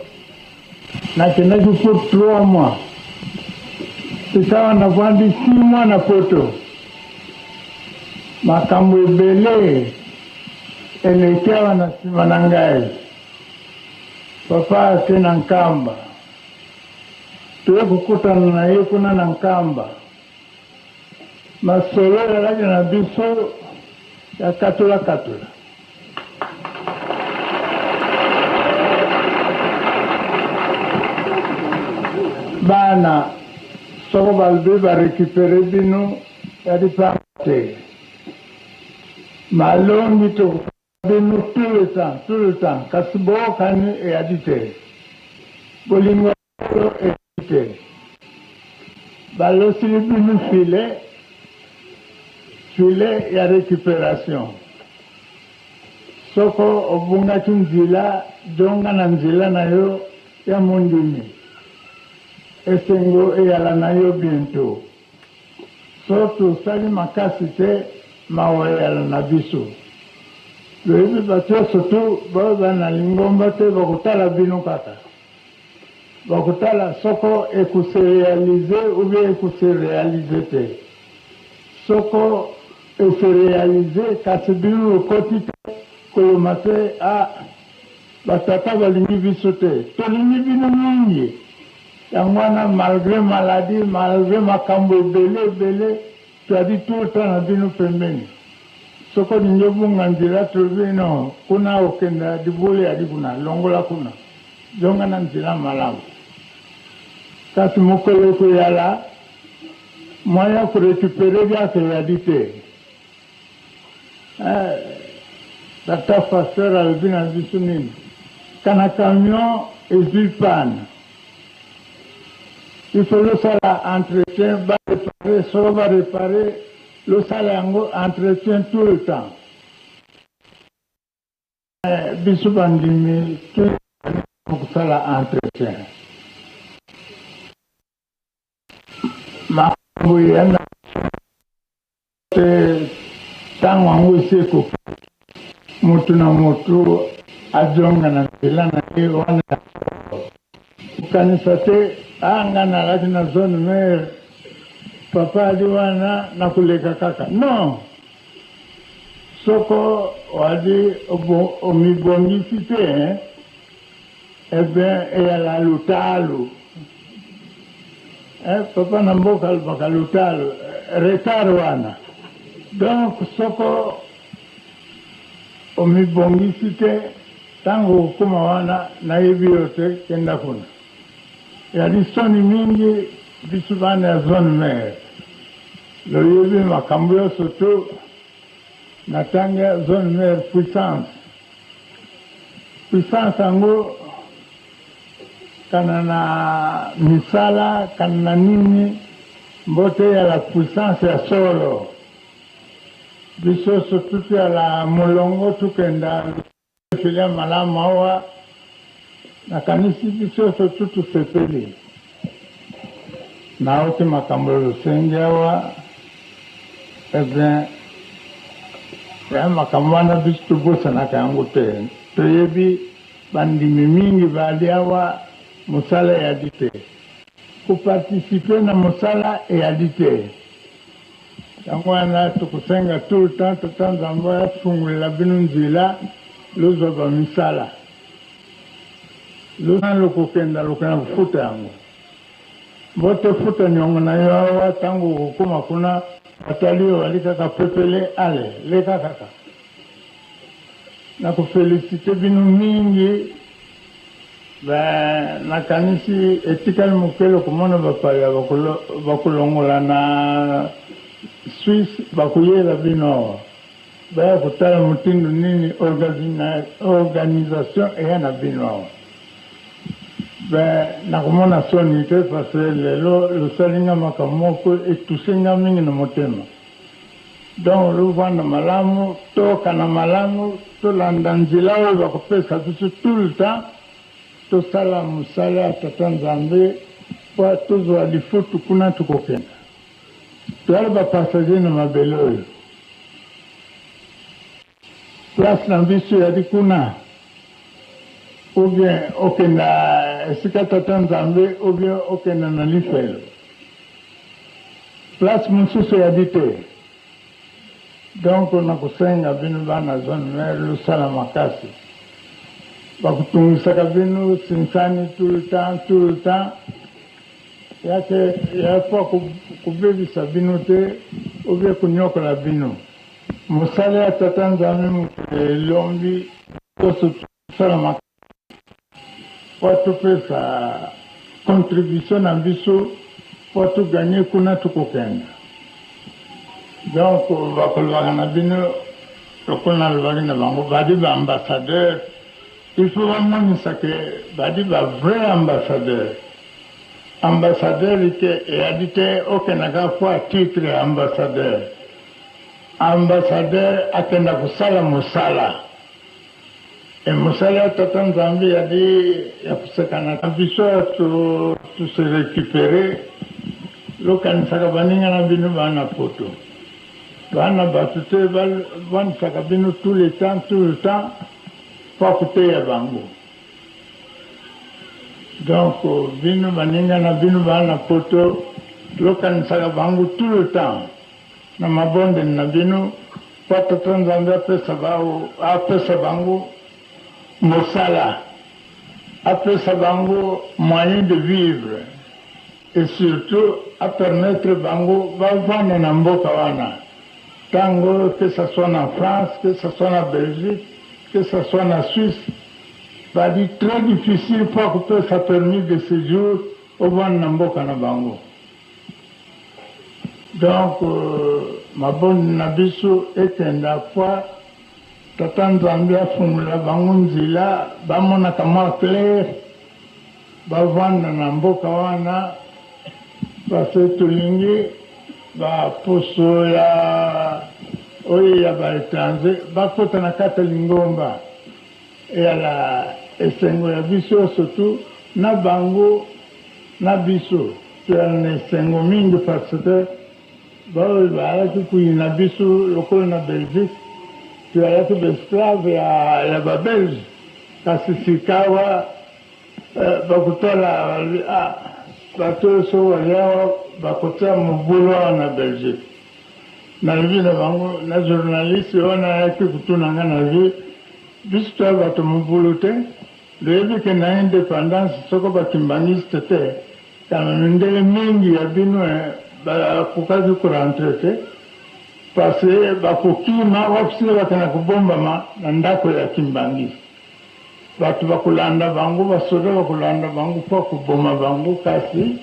Nakendaki pour 3 mois. Sikawa navandi 6 mois na poto. Makambo ebele eleki awa na nsima na ngai. Papa ake na Nkamba. Toye kokutana na ye kuna na Nkamba. Masolo ezalaki na biso ya katola katola. Bana soko balobi ba recuperer bino ya lipamba te. Malongi toko bino tout le temps, tout le temps kasi bookani eyadi te. Bolingo ya solo eyadi te. Balosili bino filet, filet ya recuperation. Soko obungaki nzila, jonga na nzila na yo ya mondimi. Esengo eyala na yo bientot. So tosali makasi te, mawa eyala na biso. Toyebi bato yonso tu baoyo ba na lingomba te bakotala bino kaka. Bakotala soko eko se realiser ou bien eko se realiser te. Soko e se realiser kasi bino bokoti te, koloma te ah ba tata balingi biso te. Tolingi bino mingi. Yango wana malgre maladie, malgre makambo ebele ebele, toyali tout le temps na bino pembeni. Soki olingi obunga nzela tolobi non kuna okenda libulu eyali kuna, longola kuna, zonga na nzela malamu. Kasi mokolo ekoyala moyen ya ko recuperer liaka eyali te. Eh, tata pasteur alobi na biso nini? Kana camion ezui panne, il faut losala entretien, ba reparer, soko ba reparer, losala yango entretien tout le temps. Eh, biso bandimi tout kosala entretien. Makambo ya na Te ntango yango esi ekoki, moto na moto azonga na nzela na ye wana ya solo. Kokanisa te, Ah, ngai nalaki na zone mère, papa ali wana, nakoleka kaka. Non! Soko oali omibongisi te, eh bien, eyala lutalo. Eh, papa na mboka alobaka lutalo, retard wana. Donc soko omibongisi te, tango okokoma wana, nayebi yo te, kenda kuna. Ezali soni mingi biso bana ya zone mère. Loyebi makambo yonso tout na tangi ya zone mère puissance. Puissance yango Kana na misala, kana na nini, mbote ya la puissance ya solo. Biso surtout ya la molongo tukenda defile ya malamu awa, nakanisi biso surtout tosepeli. Naoki makambo losengi awa, eh bien, ya makambo wana biso tobosanaka yango te. Toyebi Bandimi mingi baali awa, mosala eyali te. Ko participer na mosala eyali te. Yango wana tokosenga tout le temps Tata Nzambe afungolela bino nzela lozwa ba misala. Lozwa lokokenda lokenda kofuta yango. Mbote futa niongo na yo awa tango okokoma kuna batali yo bali kaka pepele ale leka kaka. Na ko feliciter bino mingi ben nakanisi etikali moke lokomona bapaya bakolongola na Suisse bakoyela bino awa baya kotala motindo nini organisation eya na bino awa ben nakomona soni te parce que lelo losali nga makambo moko etouche nga mingi na motema. Donc lovanda malamu, toyokana malamu, tolanda nzela oyo bakopesa biso tout le temps, tosala mosala ya Tata Nzambe po tozwa lifutu kuna tokokenda. Toyali ba passagers na mabele oyo. Place na biso eyali kuna ou bien okenda esika Tata Nzambe ou bien okenda na lifelo. Place mosusu eyali te. Donc nakosenga bino bana zone mère losala makasi. Bakotungisaka bino sinsani tout le temps, tout le temps. Yake ya po kobebisa bino te ou bien konyokola bino. Mosala ya Tata Nzambe moto elombi nyonso tosala makasi po topesa contribution na biso po to gagner kuna tokokenda. Donc bakolobaka na bino lokola nalobaki na bango badi ba ambassadeur il faut bamonisa ke badi ba vrai ambassadeur. Ambassadeur te eyadi te okendaka po a titre ya ambassadeur. Ambassadeur akenda kosala mosala. E mosala ya Tata Nzambe eyadi ya kosekana. Biso awa to to se recuperer lokanisaka baninga na bino ba na poto. Bana bato te ba vandisaka bino tout le temps tout le temps po akoteya bango. Donc bino baninga na bino ba na poto lokanisaka bango tout le temps na mabondeli na bino po Tata Nzambe apesa bao apesa bango mosala apesa bango moyen de vivre et surtout a permettre bango bavanda na mboka wana tango que ça soit na France que ça soit na Belgique que ça soit na Suisse badi très difficile po akopesa permis de sejour ovanda na mboka na bango donc mabondi na biso ekenda po Tata Nzambe afungola bango nzela bamonaka mwa clair bavanda na mboka wana parce que tolingi ba poso ya oyo ya ba etranger bakota na kati ya lingomba eyala esengo ya biso surtout na bango na biso toyala na esengo mingi parce que baoyo bayalaki koyina biso lokola na Belgique toyalaki ba esclave ya ba belge kasi sikawa Bakotala balobi ah bato oyo soki baye awa bakotia mobulu awa na Belgique. Nalobi na bango na journaliste wana ayaki kotuna nga nalobi biso toya bato mobulu te, loyebi ke na independance soko ba kimbanguiste te kana mindele mingi ya bino bakokaki ko rentrer te parce que bakokima wapi sika bakenda kobombama na ndako ya kimbanguiste. Bato bakolanda bango, basoda bakolanda bango mpo koboma bango, kasi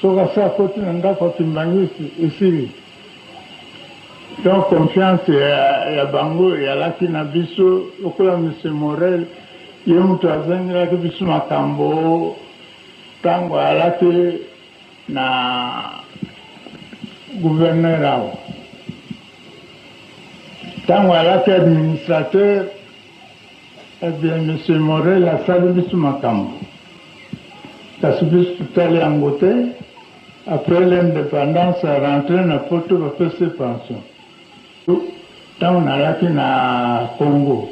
soki asi akoti na ndako ya kimbanguiste esili. Donc confiance ya, ya bango eyalaki na biso lokola monsieur Morel ye moto azangelaki biso makambo ntango ayalaki na gouverneur awa ntango ayalaki administrateur. Eh bien, Monsieur Morel asali biso makambo. Kasi biso totali yango te. Après l'independance, a rentre na poto bapesi ye pension. Ntango nalaki na Congo,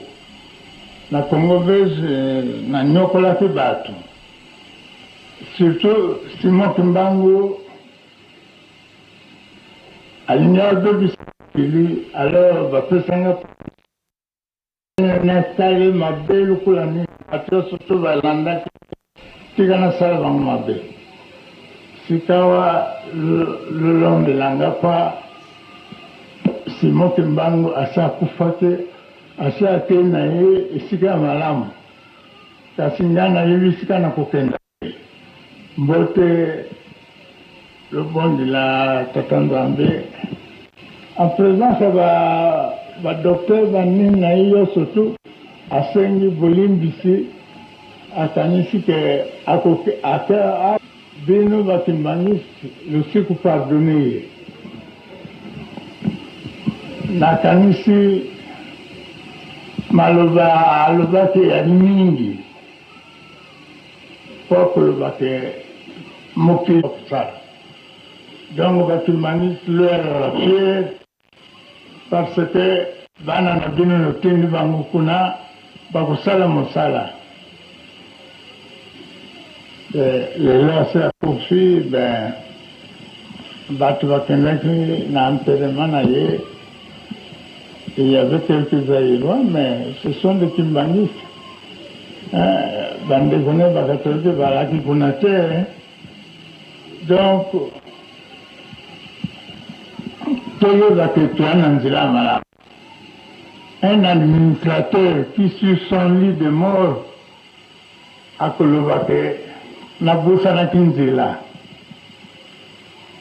na Congo belge nanyokolaki bato. Surtout Simon Kimbangu alingi abebisa mokili, alors bapesa nga Nasali mabe lokola nini? Bato nyonso to balandaki, tika nasala bango mabe. Sikawa lolondela nga pa Simon Kimbangu asi akufaki, asi akei na ye esika ya malamu, kasi ngai nayebi esika nakokenda te. Mbote lobondela Tata Nzambe en presence ya ba ba docteur ba nini na ye yonso tout asengi bolimbisi akanisi ke akoki ake bino ba kimbanguiste losiku pardonne ye nakanisi maloba alobaki ya mingi Po koloba ke mokili kosala donc ba kimbanguiste leur fier parce que bana na bino notindi bango kuna bakosala mosala lelo asi akufi ben bato bakendaki na enterrement na ye. Et il y avait quelques Zaïrois, mais ce sont des kimbanguistes. Hein, bandeko ne bakatolike balaki kuna te. Donc, toyeba ke toya na nzela ya malamu. Un administrateur qui sur son lit de mort akoloba ke nabosanaki nzela.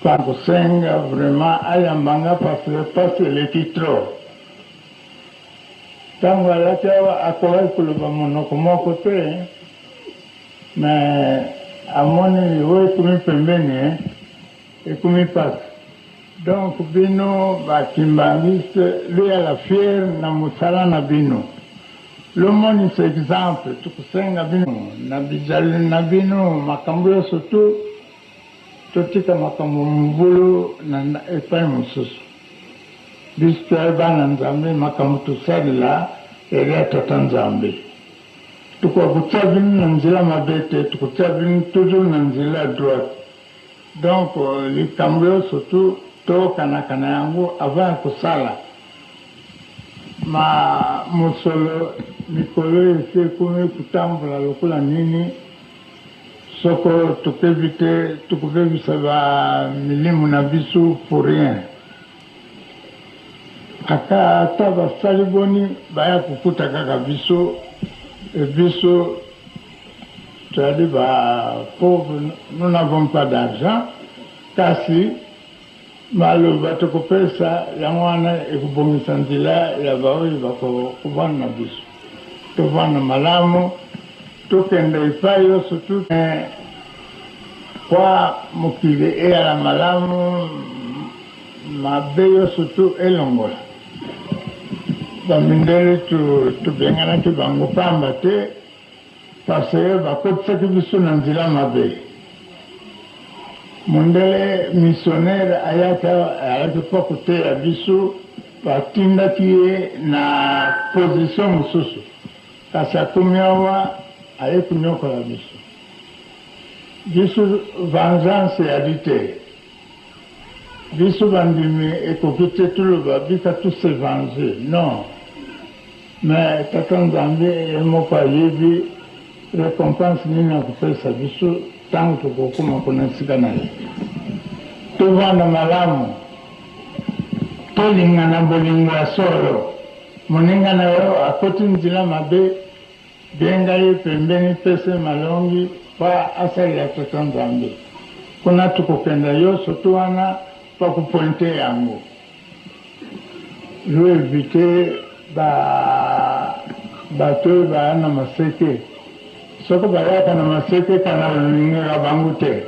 Kosenga vraiment ayamba nga parce que pasi eleki trop. Tango alati awa akokaki koloba monoko moko te mais amoni liwa ekomi pembeni ekomi pasi. Donc bino ba kimbanguiste loyala fier na mosala na bino. Lomonisa exemple tokosenga bino na bizaleli na bino makambo yonso tout. Totika makambo mobulu na epai mosusu. Biso toyali bana Nzambe, makambo tosalela eyali ya Tata Nzambe. Tokoka kotia bino na nzela mabe te, tokotia bino toujours na nzela ya droite. Donc likambo yonso tout toyokanaka na yango avant ya kosala. Ma mosolo mikolo oyo esi ekomi kotambola lokola nini? Soko tokebi te tokobebisa ba milimu na biso pour rien. Aka ata basali boni baya kokuta kaka biso et biso toyali ba pauvres, nous n'avons pas d'argent kasi maloba tokopesa yango wana ekobongisa nzela ya baoyo bakovanda na biso. Tovanda malamu, tokende epai yonso tu kwa mokili eyala malamu, mabe yonso tu elongola. Bamindele tobenganaki bango pamba te. Parce que bakotisaki biso na nzela mabe. Mondele missionnaire ayaki awa ayaki mpo koteya biso, batindaki ye na position mosusu, kasi akomi awa aye konyokola biso. Biso vengeance eyali te. Biso bandimi ekoki te toloba bika to se venger non mais tata Nzambe ye moko ayebi recompense nini akopesa biso tango tokokoma kuna esika na ye. Tovanda malamu, tolingana bolingo ya solo. Moninga na yo akoti nzela mabe, Benga ye pembeni pesa ye malongi po asalela tata nzambe kuna tokokenda yoso to wana pa ko pointe yango yo evite ba bato oyo baya na maseke soko bayaka na maseke kana olingaka bango te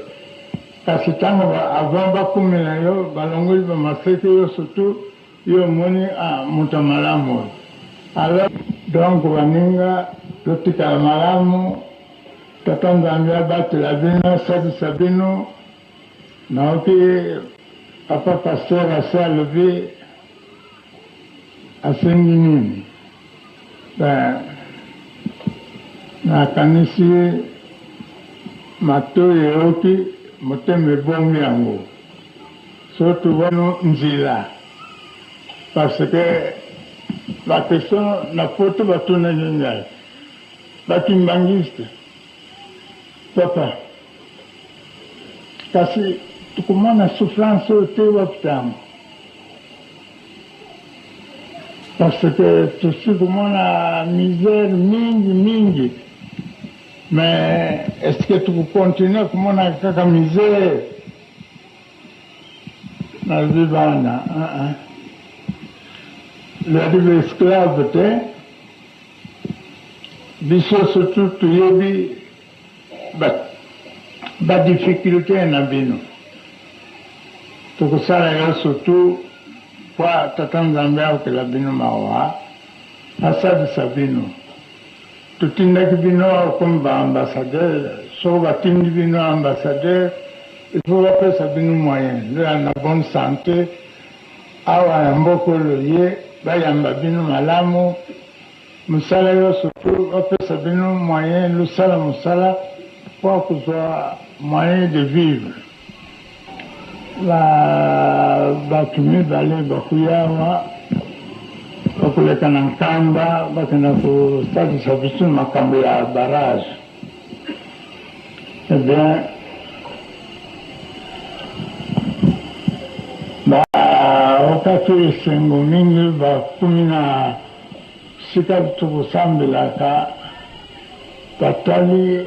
kasi tango avant bakumela yo balongoli ba maseke yoso tout Yo omoni ah moto ya malamu oyo alors. Donc baninga totikala malamu tata nzambe abatela bino asalisa bino nayoki papa pasteur asi alobi asengi nini ben nakanisi matoyi eyoki motema ebombi yango. Surtout bino nzela parce que ba question na poto batunaki ngai ba kimbanguiste papa kasi tokomona souffrance oyo te wapi tango parce que tosi komona misère mingi mingi mais est ce que toko continuer komona kaka misère? Nazwi bana ah Ladi ba esclave te biso surtout toyebi ba difficulte na bino tokosala yo surtout po tata nzambe ayokela bino mawa asalisa bino Totindaki bino awa comme ba ambassadeurs, soko batindi bino ambassadeur il faut bapesa bino moyen loya na bonne sante awa na mboka oyo ye bayamba bino malamu mosala yonso tout bapesa bino moyen losala mosala mpo akozwa moyen de vivre. Ba bato mibale bakuya awa. Lokoleka na Nkamba bakenda kosalisa biso makambo ya barrage. Eh bien, baokaki esengo mingi bakomi na sika tokosambelaka, batali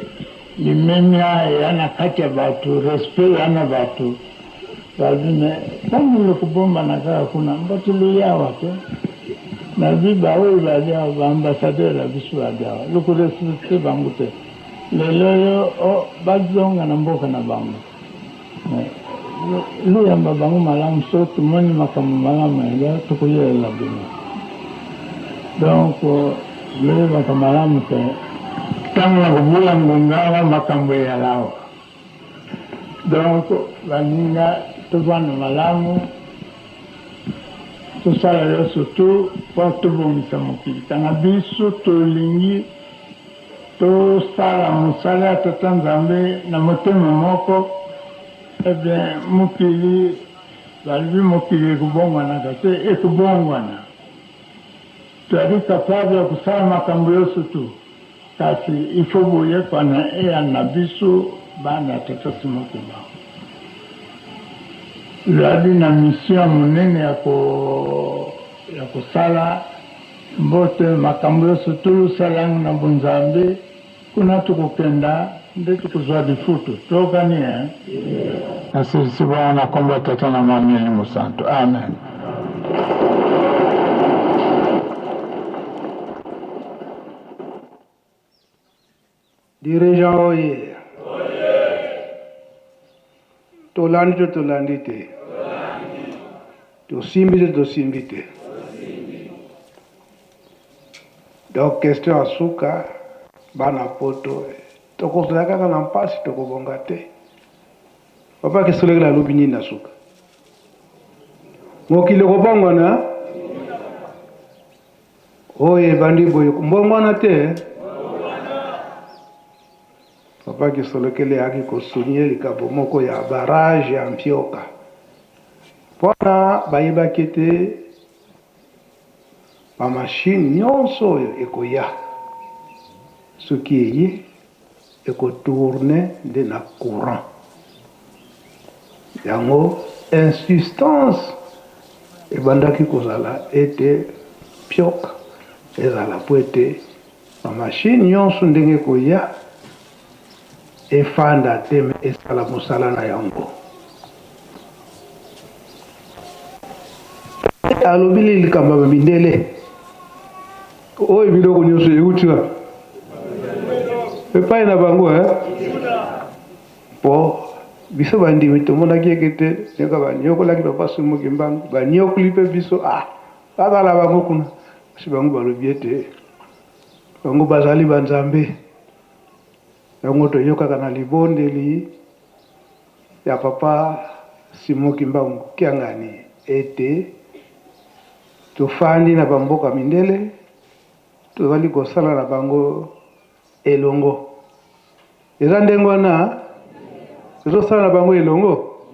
limemia eya na kati ya bato, respect eya na bato. Balobi me ntango lokobombana kaka kuna mbote loyawa te nabi baoyo bali awa baambassadeur ya biso bali awa lokorespecte bango te lelo oyo oh, bazonga na mboka na bango loyamba bango malamu so tomoni makambo malamu ela tokoyelela bino donc loyebaka malamu te ntango na kobula ngonga awa makambo eyalawa Donc baninga tovanda malamu tosala yonso tout po tobongisa mokili kanga biso tolingi tosala mosala ya tata Nzambe na motema moko eh bien mokili balobi mokili ekobongwanaka te ekobongwana tozali capable ya kosala makambo yonso tout Kasi il faut boyekwana eya na biso bana ya tata Simon Kimbangu. Tozali na mission ya monene ya ko ya kosala mbote makambo yonso tolosala yango na bonzambe kuna tokokenda nde tokozwa lifutu toyokani eh? Nasilisi bongo na kombo ya Tata na Mwana Elimo Santu. Amen. Dirigeant oye. Tolandi to tolandi te. Tosimbi to tosimbi te. Donc question ya suka bana poto tokozala kaka na mpasi tokobonga te. Papa Kisolekele alobi nini na suka? Mokili ekobongwana Oyo ebandi boye mbongwana te. Papa Kisolokele ayaki ko souligner likambo moko ya barrage ya Mpioka. Mpona bayebaki ete ba machine nyonso oyo ekoya soki eye eko tourner nde na courant. Yango insistance ebandaki kozala ete pioc ezala mpo ete ba machine nyonso ndenge ekoya efanda te me esala mosala na yango. Alobi likambo ya mindele oyo biloko nyonso euti wapi? Epai na bango eh? Po biso bandimi tomonaki eke te ndenge banyokolaki papa Simon Kimbangu, banyokoli pe biso ah bazala bango kuna, kasi bango balobi ete bango bazali ba nzambe. Yango toyokaka na libondeli ya papa Simon Kimbangu Kiangani ete tofandi na ba mboka mindele tozali kosala na bango elongo. Eza ndenge wana tozosala na bango elongo.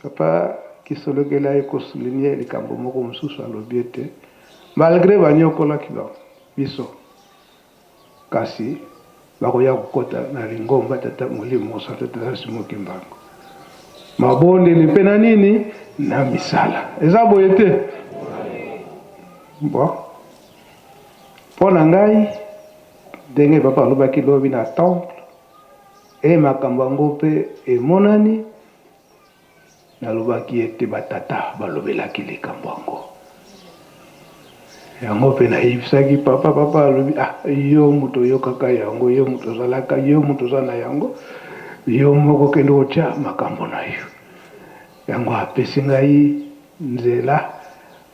Papa Kisolokele aye ko souligner likambo moko mosusu, alobi ete malgre banyokolaki bango biso, kasi bakoya kokota na lingomba Tata Molimo Mosantu Tata Simon Kimbangu, mabondeli mpe na nini na misala. Eza boye te? Bon, mpo na ngai Ndenge papa alobaki lobi na temple e makambo yango mpe emonani, nalobaki ete ba tata balobelaki likambo yango. Yango mpe nayebisaki papa, papa alobi ah, yo moto oyokaka yango, yo moto ozalaka, yo moto oza na yango, yo moko kende kotya makambo na yo. Yango apesi ngai nzela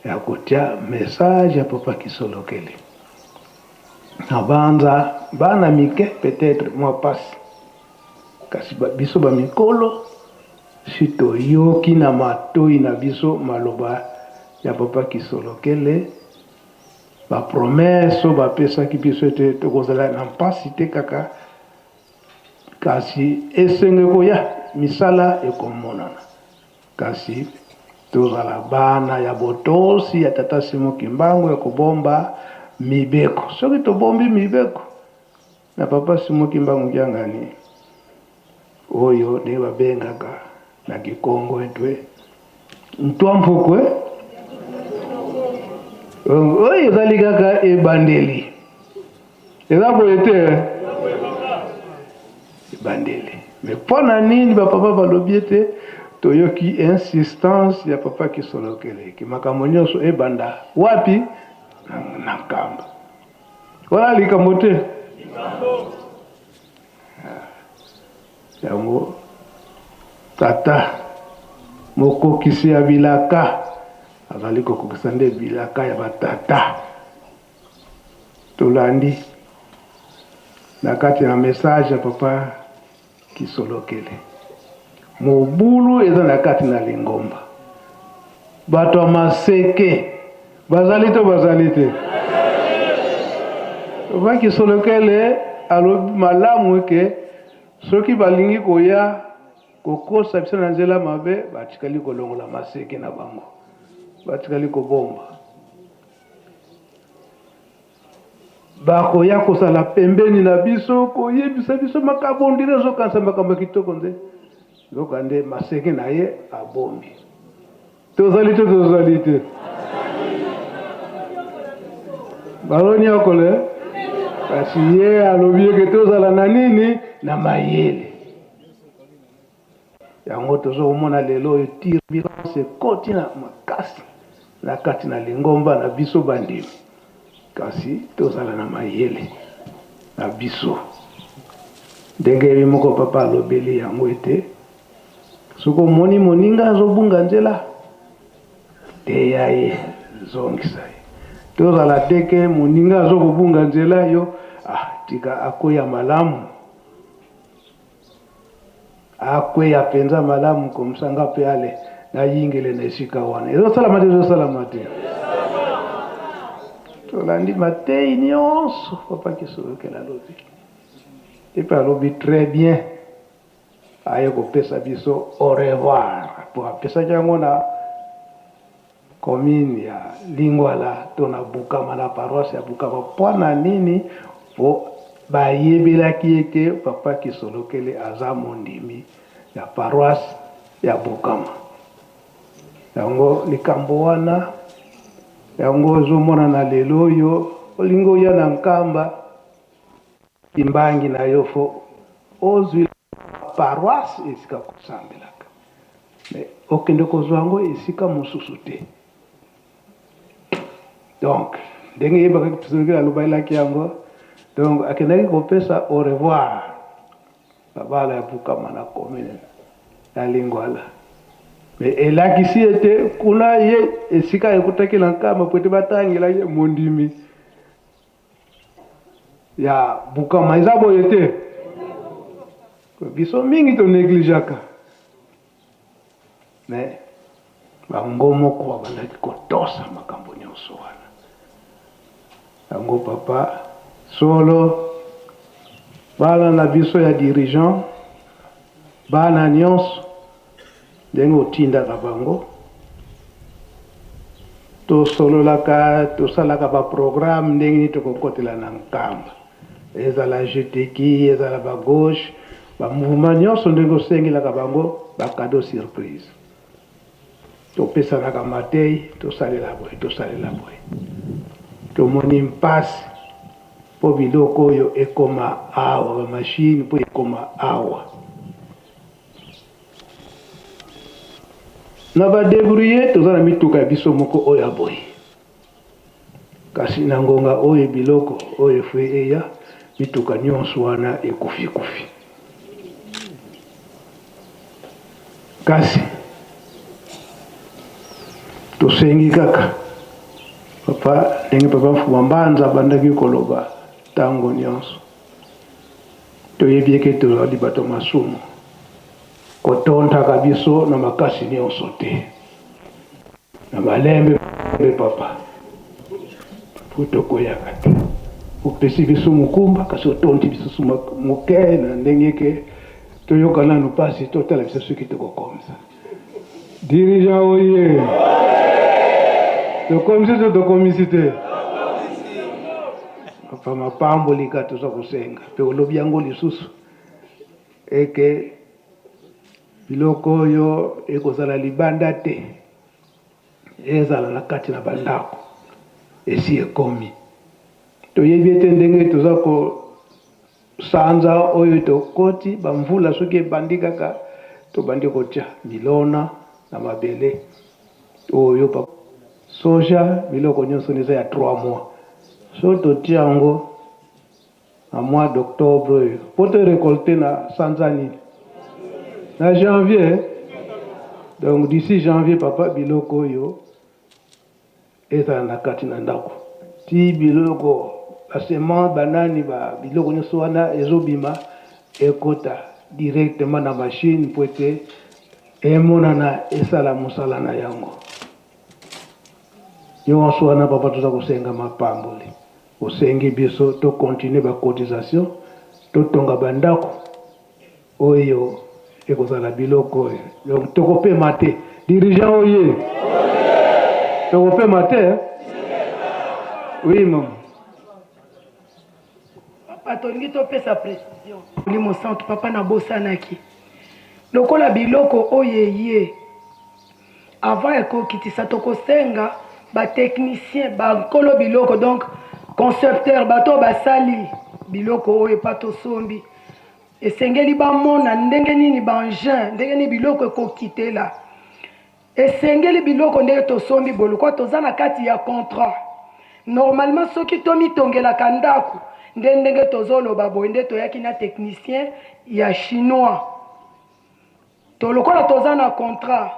ya kotya message ya papa Kisolokele. Nabanza bana mike peut-etre mwa pasi, kasi biso ba mikolo si toyoki na matoyi na biso maloba ya papa Kisolokele, ba promesses oyo bapesaki biso ete tokozala na mpasi te kaka, kasi esengo ekoya, misala ekomonana. Kasi. Tozala bana ya botosi ya Tata Simon Kimbangu ya kobomba mibeko. Soki tobombi mibeko na Papa Simon Kimbangu Kiangani, oyo ndenge babengaka na Kikongo etwe ntwa mfukwe, oyo ezali kaka ebandeli. Eza boye te? Ebandeli. Mais mpo na nini bapapa balobi ete toyoki insistance ya papa Kisolokele ke makambo nyonso ebanda wapi? Na Nkamba. Wana likambo te. Yango tata mokokisi ya bilaka azali kokokisa nde bilaka ya batata. Tolandi na kati na message ya papa Kisolokele. Mobulu eza na kati na lingomba. Bato ya maseke bazali to bazali te? Papa Kisolokele alobi malamu ke soki balingi koya kokosa biso na nzela mabe, batikali kolongola maseke na bango, batikali kobomba. Bakoya kozala pembeni na biso koyebisa biso makambo ondire azokanisa makambo ya kitoko nde nzoka nde maseke na ye abombi. Tozali te, tozali te, bazonyokole kasi ye alobi eke tozala na nini na mayele. Yango tozo komona lelo oyo turbulence ekoti na makasi na kati na lingomba na biso bandimi, kasi tozala na mayele na biso ndenge ye moko papa alobeli yango ete soki omoni moninga azobunga nzela teya ye, zongisa ye. Tozala te ke moninga azokobunga nzela yo ah, tika akweya malamu Akweya penza malamu comme ça nga pe ale nayingele na esika wana. Ezosalama te, ezosalama te. Tolandi mateyi nyonso papa Kisolokele alobi. Epe alobi très bien aye kopesa biso au revoir po apesaki yango na Commune ya Lingwala to na Bukama na paroisse ya Bukama mpo na nini? Mpo bayebelaki ye ke papa Kisolokele aza mondimi ya paroisse ya Bukama. Yango likambo wana yango ezomonana lelo oyo olingi oya na Nkamba Kimbangi na yo fo ozwi paroisse esika kosambelaka mais okende kozwa yango esika mosusu te. Donc ndenge yebaka soki alobalaki yango donc akendaki kopesa au revoir na bana ya Bukama na commune na Lingwala mais elakisi ete kuna ye esika ekutaki na Nkamba po ete batangela ye mondimi ya Bukama. Eza boye te? Biso mingi to negligeaka mais bango moko babandaki kotosa makambo nyonso wana. Yango papa solo bana na biso ya dirigeant, bana nyonso ndenge otindaka bango, tosololaka, tosalaka ba programme ndenge nini tokokotela na Nkamba, ezala GTQ, ezala ba gauche, ba mouvement nyonso ndenge osengelaka bango ba cadeau surprise. Topesanaka mateyi, tosalela boye, tosalela boye. Tomoni mpasi mpo biloko oyo ekoma awa, ba machine mpo ekoma awa. Na ba debrouiller toza na mituka ya biso moko oyo ya boye, kasi na ngonga oyo biloko oyo efue eya, mituka nionso wana ekufi kufi. Kasi tosengi kaka papa, ndenge papa Mfuma Mbanza abandaki koloba tango nionso, Toyebi eke tozali bato ya masumu. Kotontaka biso na makasi nionso te. Na malembe papa, po tokweyaka te. Opesi biso mokumba, kasi otonti biso moke na ndenge eke toyoka nanu pasi, totala biso soki tokokomisa. Dirigeant oye! Tokomisi to tokomisi te? Papa mapamboli kaka toza kosenga mpe olobi yango lisusu eke biloko oyo ekozala libanda te ezala na kati na bandako esi ekomi toyebi ete ndenge toza ko Sanza oyo tokoti, ba mvula soki ebandi kaka, tobandi kotia milona na mabele oyo ba soja, biloko nionso eza ya 3 mois. Soki totia yango na mois d'octobre oyo, po to recolter na sanza nini? Na janvier. Donc d'ici janvier papa biloko oyo Ezala na kati na ndako ti biloko ba cement ba nani ba biloko nionso wana ezo bima ekota directement na machine po ete emonana esala mosala na yango. Nionso wana papa toza kosenga mapamboli osengi biso to continuer ba cotisation totonga ba ndako Oyo ekozala biloko oyo. Donc tokopema te. Dirigeant oye. Tokopema te. Oui maman. Papa tolingi topesa precision. Molimo Santu papa nabosanaki. Lokola biloko oyo eye avant ya kokitisa tokosenga ba technicien ba nkolo biloko donc concepteur bato oyo basali biloko oyo epa tosombi Esengeli bamona ndenge nini ba engins, ndenge nini biloko ekokitela. Esengeli biloko ndenge tosombi boye, lokola toza na kati ya contrat. Normalement soki tomitongelaka ndako nde ndenge tozoloba boye nde toyaki na technicien ya chinois. To lokola toza na contrat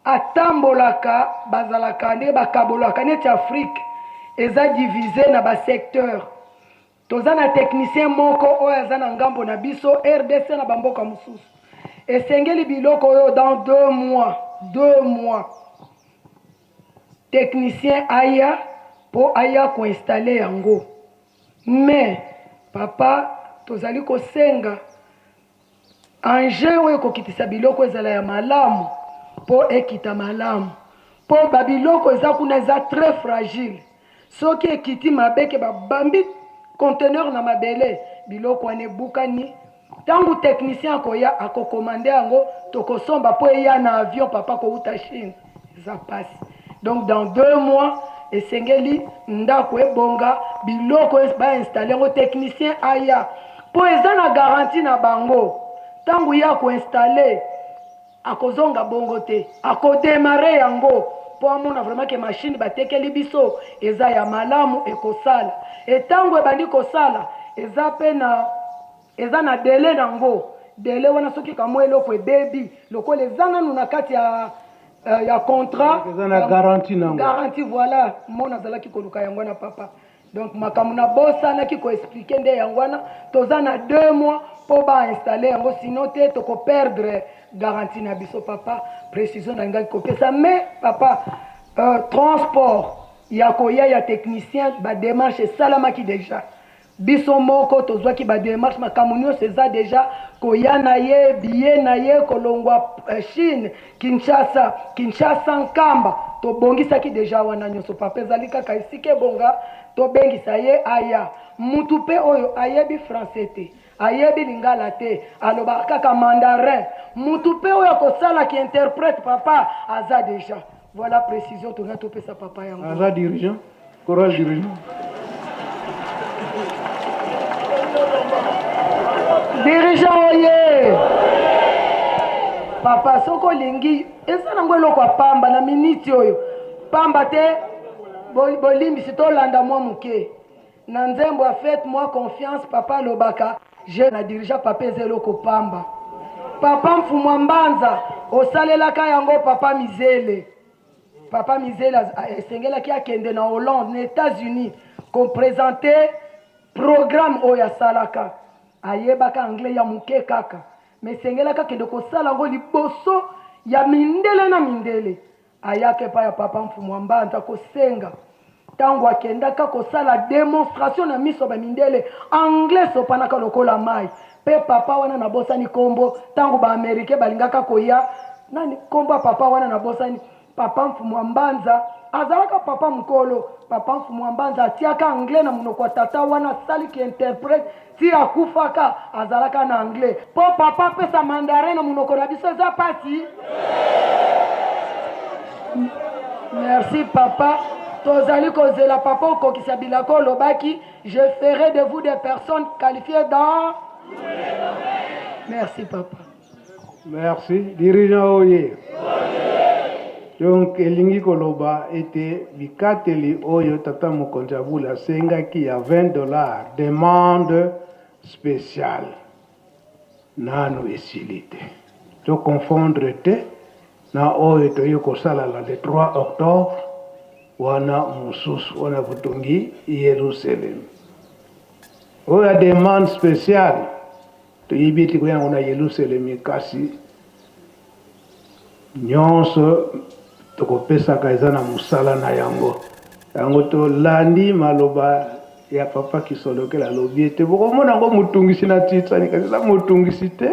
atambolaka bazalaka ndenge bakabolaka neti Afrique eza divise na ba secteurs. Toza na technicien moko oyo aza na ngambo na biso rdc na ba mboka mosusu. Esengeli biloko oyo dans deux mois, deux mois technicien aya po aya ko installer yango. Mais papa tozali kosenga Engin oyo ekokitisa biloko ezala ya malamu po ekita malamu po ba biloko eza kuna eza très fragile soki ekiti mabe ke ba bambi conteneur na mabele biloko wana ebukani tangu technicien akoya ako commande yango tokosomba po eya na avion papa kowuta Chine eza pasi donc dans deux mois esengeli ndako ebonga biloko ba installe yango technicien aya mpo eza na garantie na bango ntango ye akoinstalle akozonga bongo te akodemare yango mpo amona vraiment ke machine batekeli biso eza ya malamu ekosala etango ebandi kosala eza mpe na Eza na delai na ngo, delai wana soki ka mwa eloko ebebi lokola eza nanu na kati ya ya contrat eza na garantie na ngo. Garantie voilà mot nazalaki koluka yango wana papa. Donc makambo nabosanaki ko expliquer nde yango wana toza na deux mois po ba installer yango sinon te toko perdre garantie na biso papa. Precision nalingaki kopesa mais papa euh, transport ya koya ya technicien ba demarche esalamaki dejà. Biso moko tozwaki ba demarches, makambo nionso eza dejà, koya na ye, billet na ye, kolongwa Chine, Kinshasa, Kinshasa, Nkamba, tobongisaki dejà wana nionso papa, ezali kaka esika ebonga tobengisa ye aya. Mutu pe oyo ayebi français te, ayebi lingala te, alobaka kaka mandarin, mutu pe oyo akosala ki interprète papa aza dejà. Voilà precision tolinga topesa papa yango. Aza dirigeant? Courage dirigeant. Dirigeant oye! Papa soki olingi eza nango eloko ya pamba na miniti oyo pamba te bolimbisi tolanda mwa moke na nzembo ya faites moi confiance papa alobaka je na dirigeant papa eza eloko pamba papa mfumwa mbanza osalelaka yango papa mizele Papa Mizele esengelaki akende na Hollande, na Etats-Unis, ko presenter programme oyo asalaka. Ayebaka anglais ya moke kaka, mais esengelaki akende kosala yango liboso ya mindele na mindele. Ayaka epai ya Papa Mfumu wa Mbanza kosenga. Tango akendaka kosala demonstration na miso ya ba mindele, anglais esopanaka lokola mayi. Pe papa wana nabosani kombo, tango ba Americains balingaka koya. Nani kombo ya papa wana nabosani, papa Mfumu wa Mbanza azalaka papa mukolo. Papa Mfumu wa Mbanza atiaka anglais na monoko ya tata wana, asali ki interprète ti akufaka azalaka na anglais. Po papa apesa mandarin na monoko na biso eza pasi. Merci papa, tozali kozela papa okokisa bilaka olobaki, je ferai de vous des personnes qualifiées dans. Merci papa. Merci dirigeant oye. Donc elingi koloba ete bikateli oyo tata mokonzi ya bule asengaki ya 20 dollars demande spéciale nanu esili te. To confondre te na oyo toye kosala la le 3 octobre wana mosusu wana botongi Yerusalem. Oyo ya demande spéciale Toyebi ete koya yango na Yelusalemi, kasi nyonso tokopesaka eza na mosala na yango. Yango tolandi maloba ya Papa Kisolokele, alobi ete bokomona yango motungisi na Titsani, kasi eza motungisi te,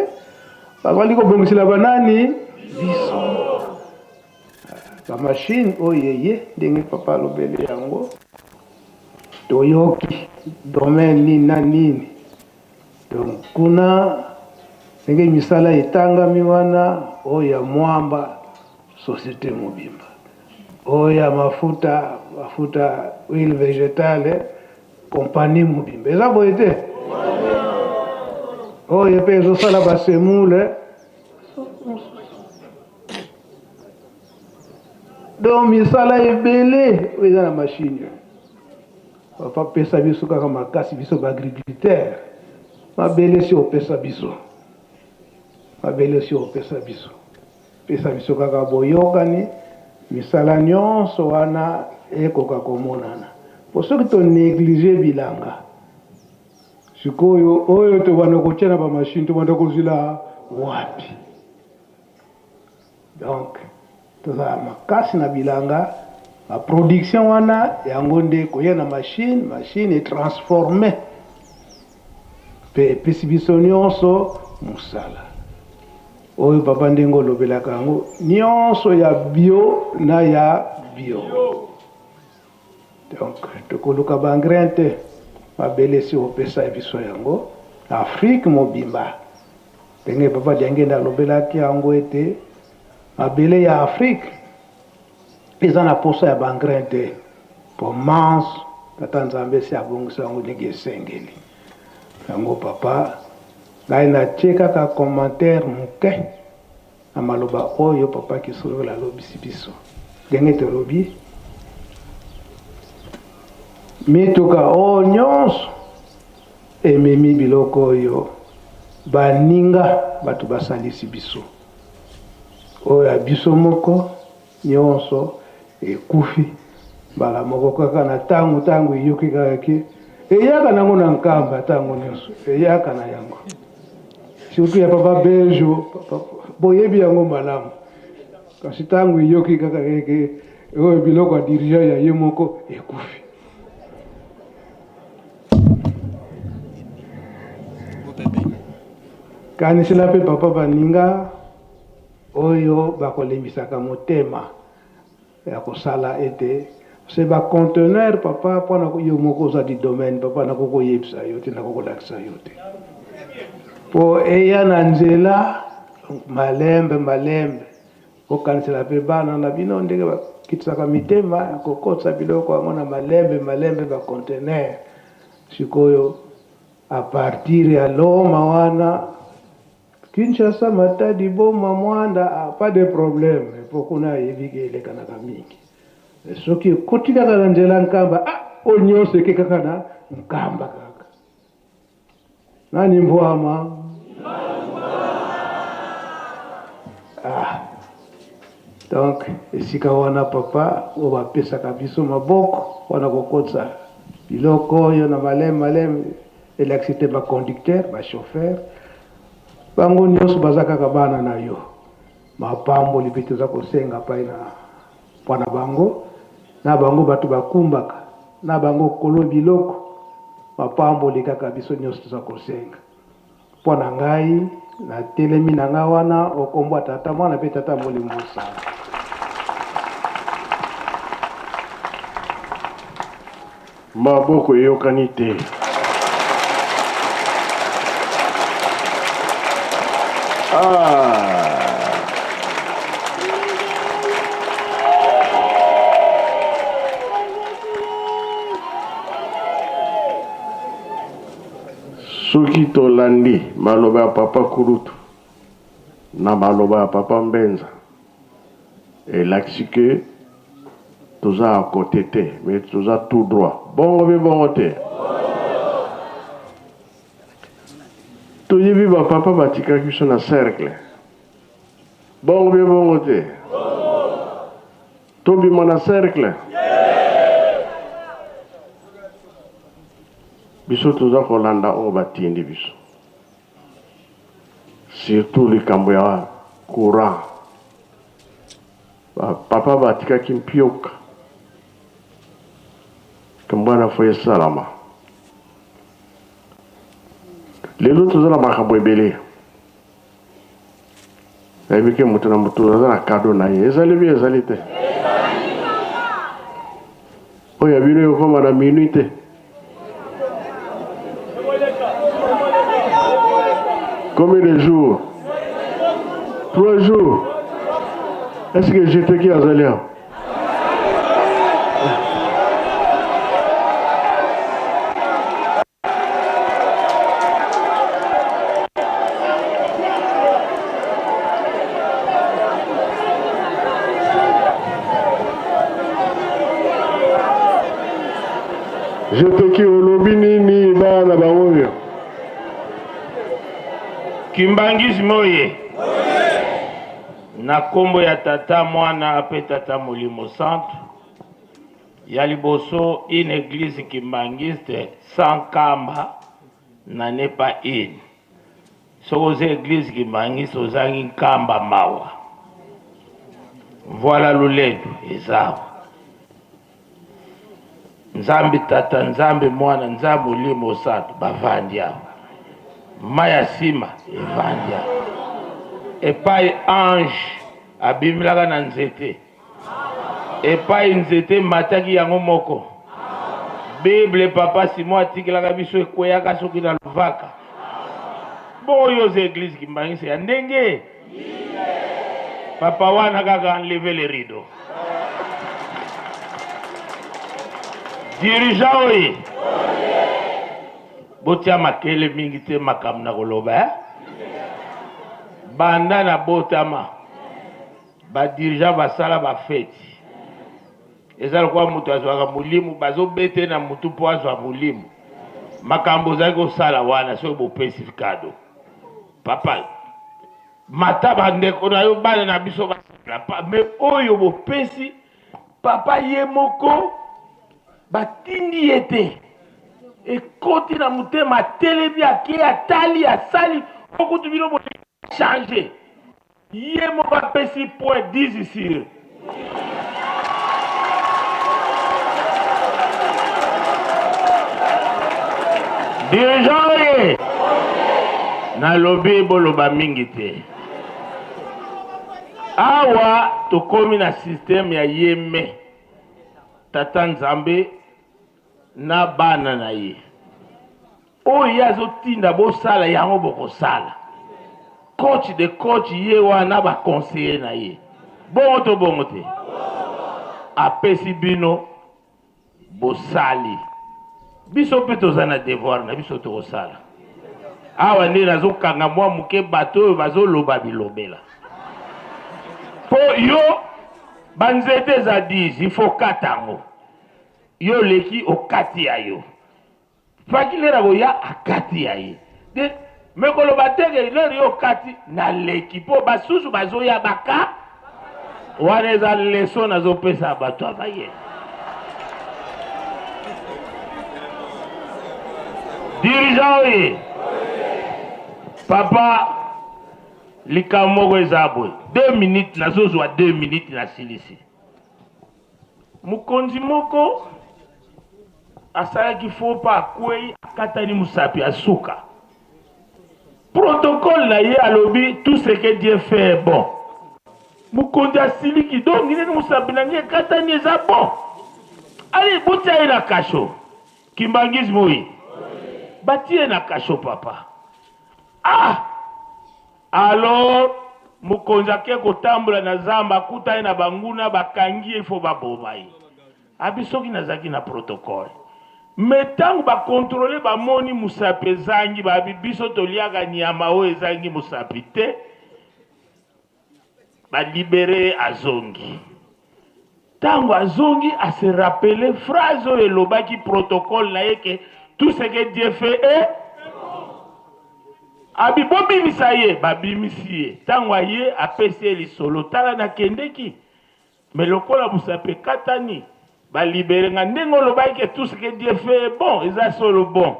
bazali kobongisela banani? Biso. Ba machine oyo eye ndenge papa alobeli yango, toyoki domaine nini na nini. Donc kuna ndenge misala etangami wana, oyo ya mwamba societe mobimba, oyo ya mafuta, mafuta huile vegetale compagnie mobimba, eza boye te? Oyo pe ezosala ba semoule. Donc misala ebele oyo eza na machine oyo. Papa pesa biso kaka makasi biso ba agriculteur mabele si opesa biso mabele si opesa biso pesa biso kaka boyokani misala nyonso wana ekoka komonana po soki to neglige bilanga sikoyo oyo tobanda kotia na ba machine tobanda kozwila wapi? Donc tozala makasi na bilanga, ba production wana yango nde koya na machine, machine e transforme pe epesi biso nionso musala. Oyo papa ndenge olobelaka yango nionso ya bio na ya bio. Donc tokoluka ba engrais te, mabele esi opesa biso yango na Afrique mobimba. Ndenge Papa Diangienda alobelaki yango ete mabele ya Afrique eza na posa ya ba engrais te po manso Tata Nzambe esi abongisa yango ndenge esengeli. Yango papa ngai natie kaka commentaire moke na maloba oyo Papa Kisolokele alobisi biso. Ndenge tolobi mituka oyo nyonso ememi biloko oyo baninga bato basalisi biso, oyo ya biso moko nyonso ekufi mbala moko kaka na tango tango eyoki kaka ke eyaka nango na nkamba tango nyonso eyaka na yango surtout ya papa Bejo boyebi yango malamu kasi tango eyoki kaka ke oyo biloko ya dirigeant ya ye moko ekufi. Kanisela mpe papa baninga oyo bakolembisaka motema ya kosala ete se ba conteneur papa pona yo moko oza du domaine papa nakoki koyebisa yo te nakoki kolakisa yo te po eya na nzela malembe malembe bokanisela pe bana na bino ndenge bakitisaka mitema ya kokotisa biloko yango na malembe malembe ba conteneur sikoyo a partir ya Loma wana Kinshasa, Matadi, Boma, Muanda ah pas de problème po kuna ayebi ke elekanaka mingi mais soki ekoti kaka na nzela Nkamba ah oyo nionso eke kaka na Nkamba kaka nani mvuama ah donc esika wana papa oyo bapesaka biso maboko wana kokotisa biloko oyo na maleme maleme Elakisi te ba conducteur, ba chauffeur, bango nionso baza kaka bana na yo. Mapamboli pe toza kosenga pai na pona bango, na bango batu bakumbaka, na bango kolo biloko, mapamboli kaka biso nionso toza kosenga. Mpo na ngai, natelemi na ngai wana o nkombo ya Tata, Mwana mpe Tata Molimo Mosantu. Maboko eyokani te. Ah. Soki tolandi maloba ya papa kulutu na maloba ya papa Mbenza elakisi que toza à cote te mais toza tout droit. Bongo be bongo te? Toyebi ba papa batikaki biso na cercle. Bongo be bongo te? Tobima na cercle? Biso toza kolanda oyo batindi biso. Surtout likambo ya courant. Ba papa batikaki mpioka. Likambo wana fo esalama. Lelo toza na makambo ebele. Nayebi ke moto na moto aza na kado na ye. Ezali bi ezali te. Oyo ya bino ekokoma na minuit te. Combien de jours? 3 jours. Est-ce que j'étais qui azali awa? Jeteki olobi nini bana bango oyo? Kimbanguisme oye na kombo ya tata mwana pe tata molimo santu Ya liboso une eglise kimbanguiste sans kamba n'en est pas une. Soki oza eglise kimbanguiste ozangi nkamba mawa. Voilà lulendu eza awa. Nzambe tata, Nzambe mwana, Nzambe molimo santu bavandi awa. Mai ya sima evandi awa. Epai ange abimelaka na nzete Epai nzete emataki yango moko. Bible papa Simon atikelaka biso ekweyaka soki na luvaka. Bongo yo oza eglise kimbangisa ya ndenge? Papa wana kaka enlever le rideau. Dirigeant oye. Botia makele mingi te makambo na koloba eh? Banda na botama Ba dirigeants basala ba feti. Eza lokola moto azwaka molimo, bazobete na mutu mpo azwa molimo. Makambo ozali kosala wana soki bopesi kado. Papa, mata bandeko na yo bana na biso basala. Mais oyo bopesi papa ye moko batindi ye te. Ekoti na motema, atelemi, ake, atali, asali. Okutu bino bo changer. Ye moko apesi point 10 sur. Dirigeant oye! Nalobi boloba mingi te. Awa tokomi na système ya yeme tata Nzambe na bana na ye. Oyo ye azotinda bosala yango bokosala. Coach de coach ye wana ba conseiller na ye. Bongo to bongo te? Apesi bino bosali. Biso mpe toza na devoir na biso tokosala. Awa nde nazokanga mwa moke bato oyo bazoloba bilobela. Po yo banzete eza 10 il faut kata yango. Yo oleki okati ya yo. Faki lere akoya akati ya ye de me koloba te ke lere yo okati naleki mpo basusu bazoya baka wana eza leson nazopesa bato ya mayele dirigeant oye papa likambo moko eza boye 2 minutes nazozwa 2 minutes nasilisi Mokonzi moko asalaki faux pas, akwei, akatani mosapi ya suka. Protocole na ye alobi tout ce que Dieu fait est bon. Mokonzi asiliki donc ndenge mosapi na ngai ekatani eza bon. Allez botia ye na cachot. Kimbanguisme oye. Batie ye na cachot papa. Ah! Alors mokonzi ake kotambola na zamba akutani na banguna bakangi ye faut baboma ye. Abi soki nazalaki na protocole. Mais tango ba controler ba moni musapi ezangi ba bi biso toliaka nyama oyo ezangi musapi te ba libere ye azongi. Tango azongi a se rappeler phrase oyo elobaki protocole na ye ke tout ce que Dieu fait est abi bobimisa ye babimisi ye tango aye apesi ye lisolo tala nakendeki Mais lokola musapi ekatani ba libere nga ndenge olobaki ke tout ce que Dieu fait est bon eza solo bon.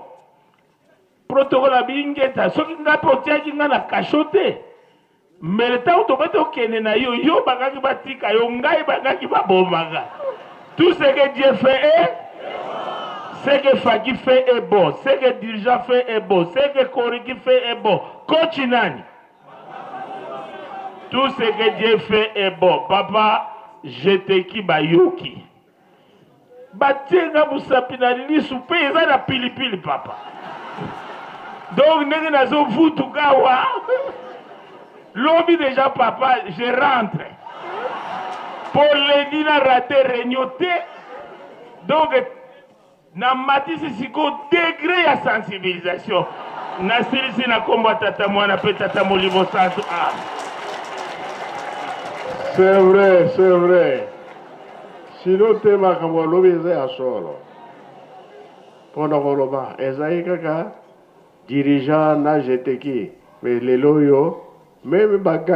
Protocole abi ingeta soki nga pe otiaki nga na cachot te mbele tango tokoki tokende na yo yo bakaki batika yo ngai bakaki baboma nga. Tout ce que Dieu fait est ce que Faki fait est bon, ce que dirigeant fait est bon, ce que Koriki fait est bon. Coach nani? Tout ce que Dieu fait est bon. Papa, je te ki bayoki. Batie nga musapi na lisu pe eza na pilipili papa. Donc ndenge nazo vutuka awa. Lobi déjà papa, je rentre. Po lundi na raté réunion te. Donc Na matisi sikoyo degre ya sensibilisation. Nasilisi na kombo ya Tata Mwana pe Tata Molimo Santu. Amen. C'est vrai, c'est vrai. Sinon te makambo alobi eza ya solo. Pona koloba ezali kaka dirigeant na jeteki mais lelo oyo meme ba.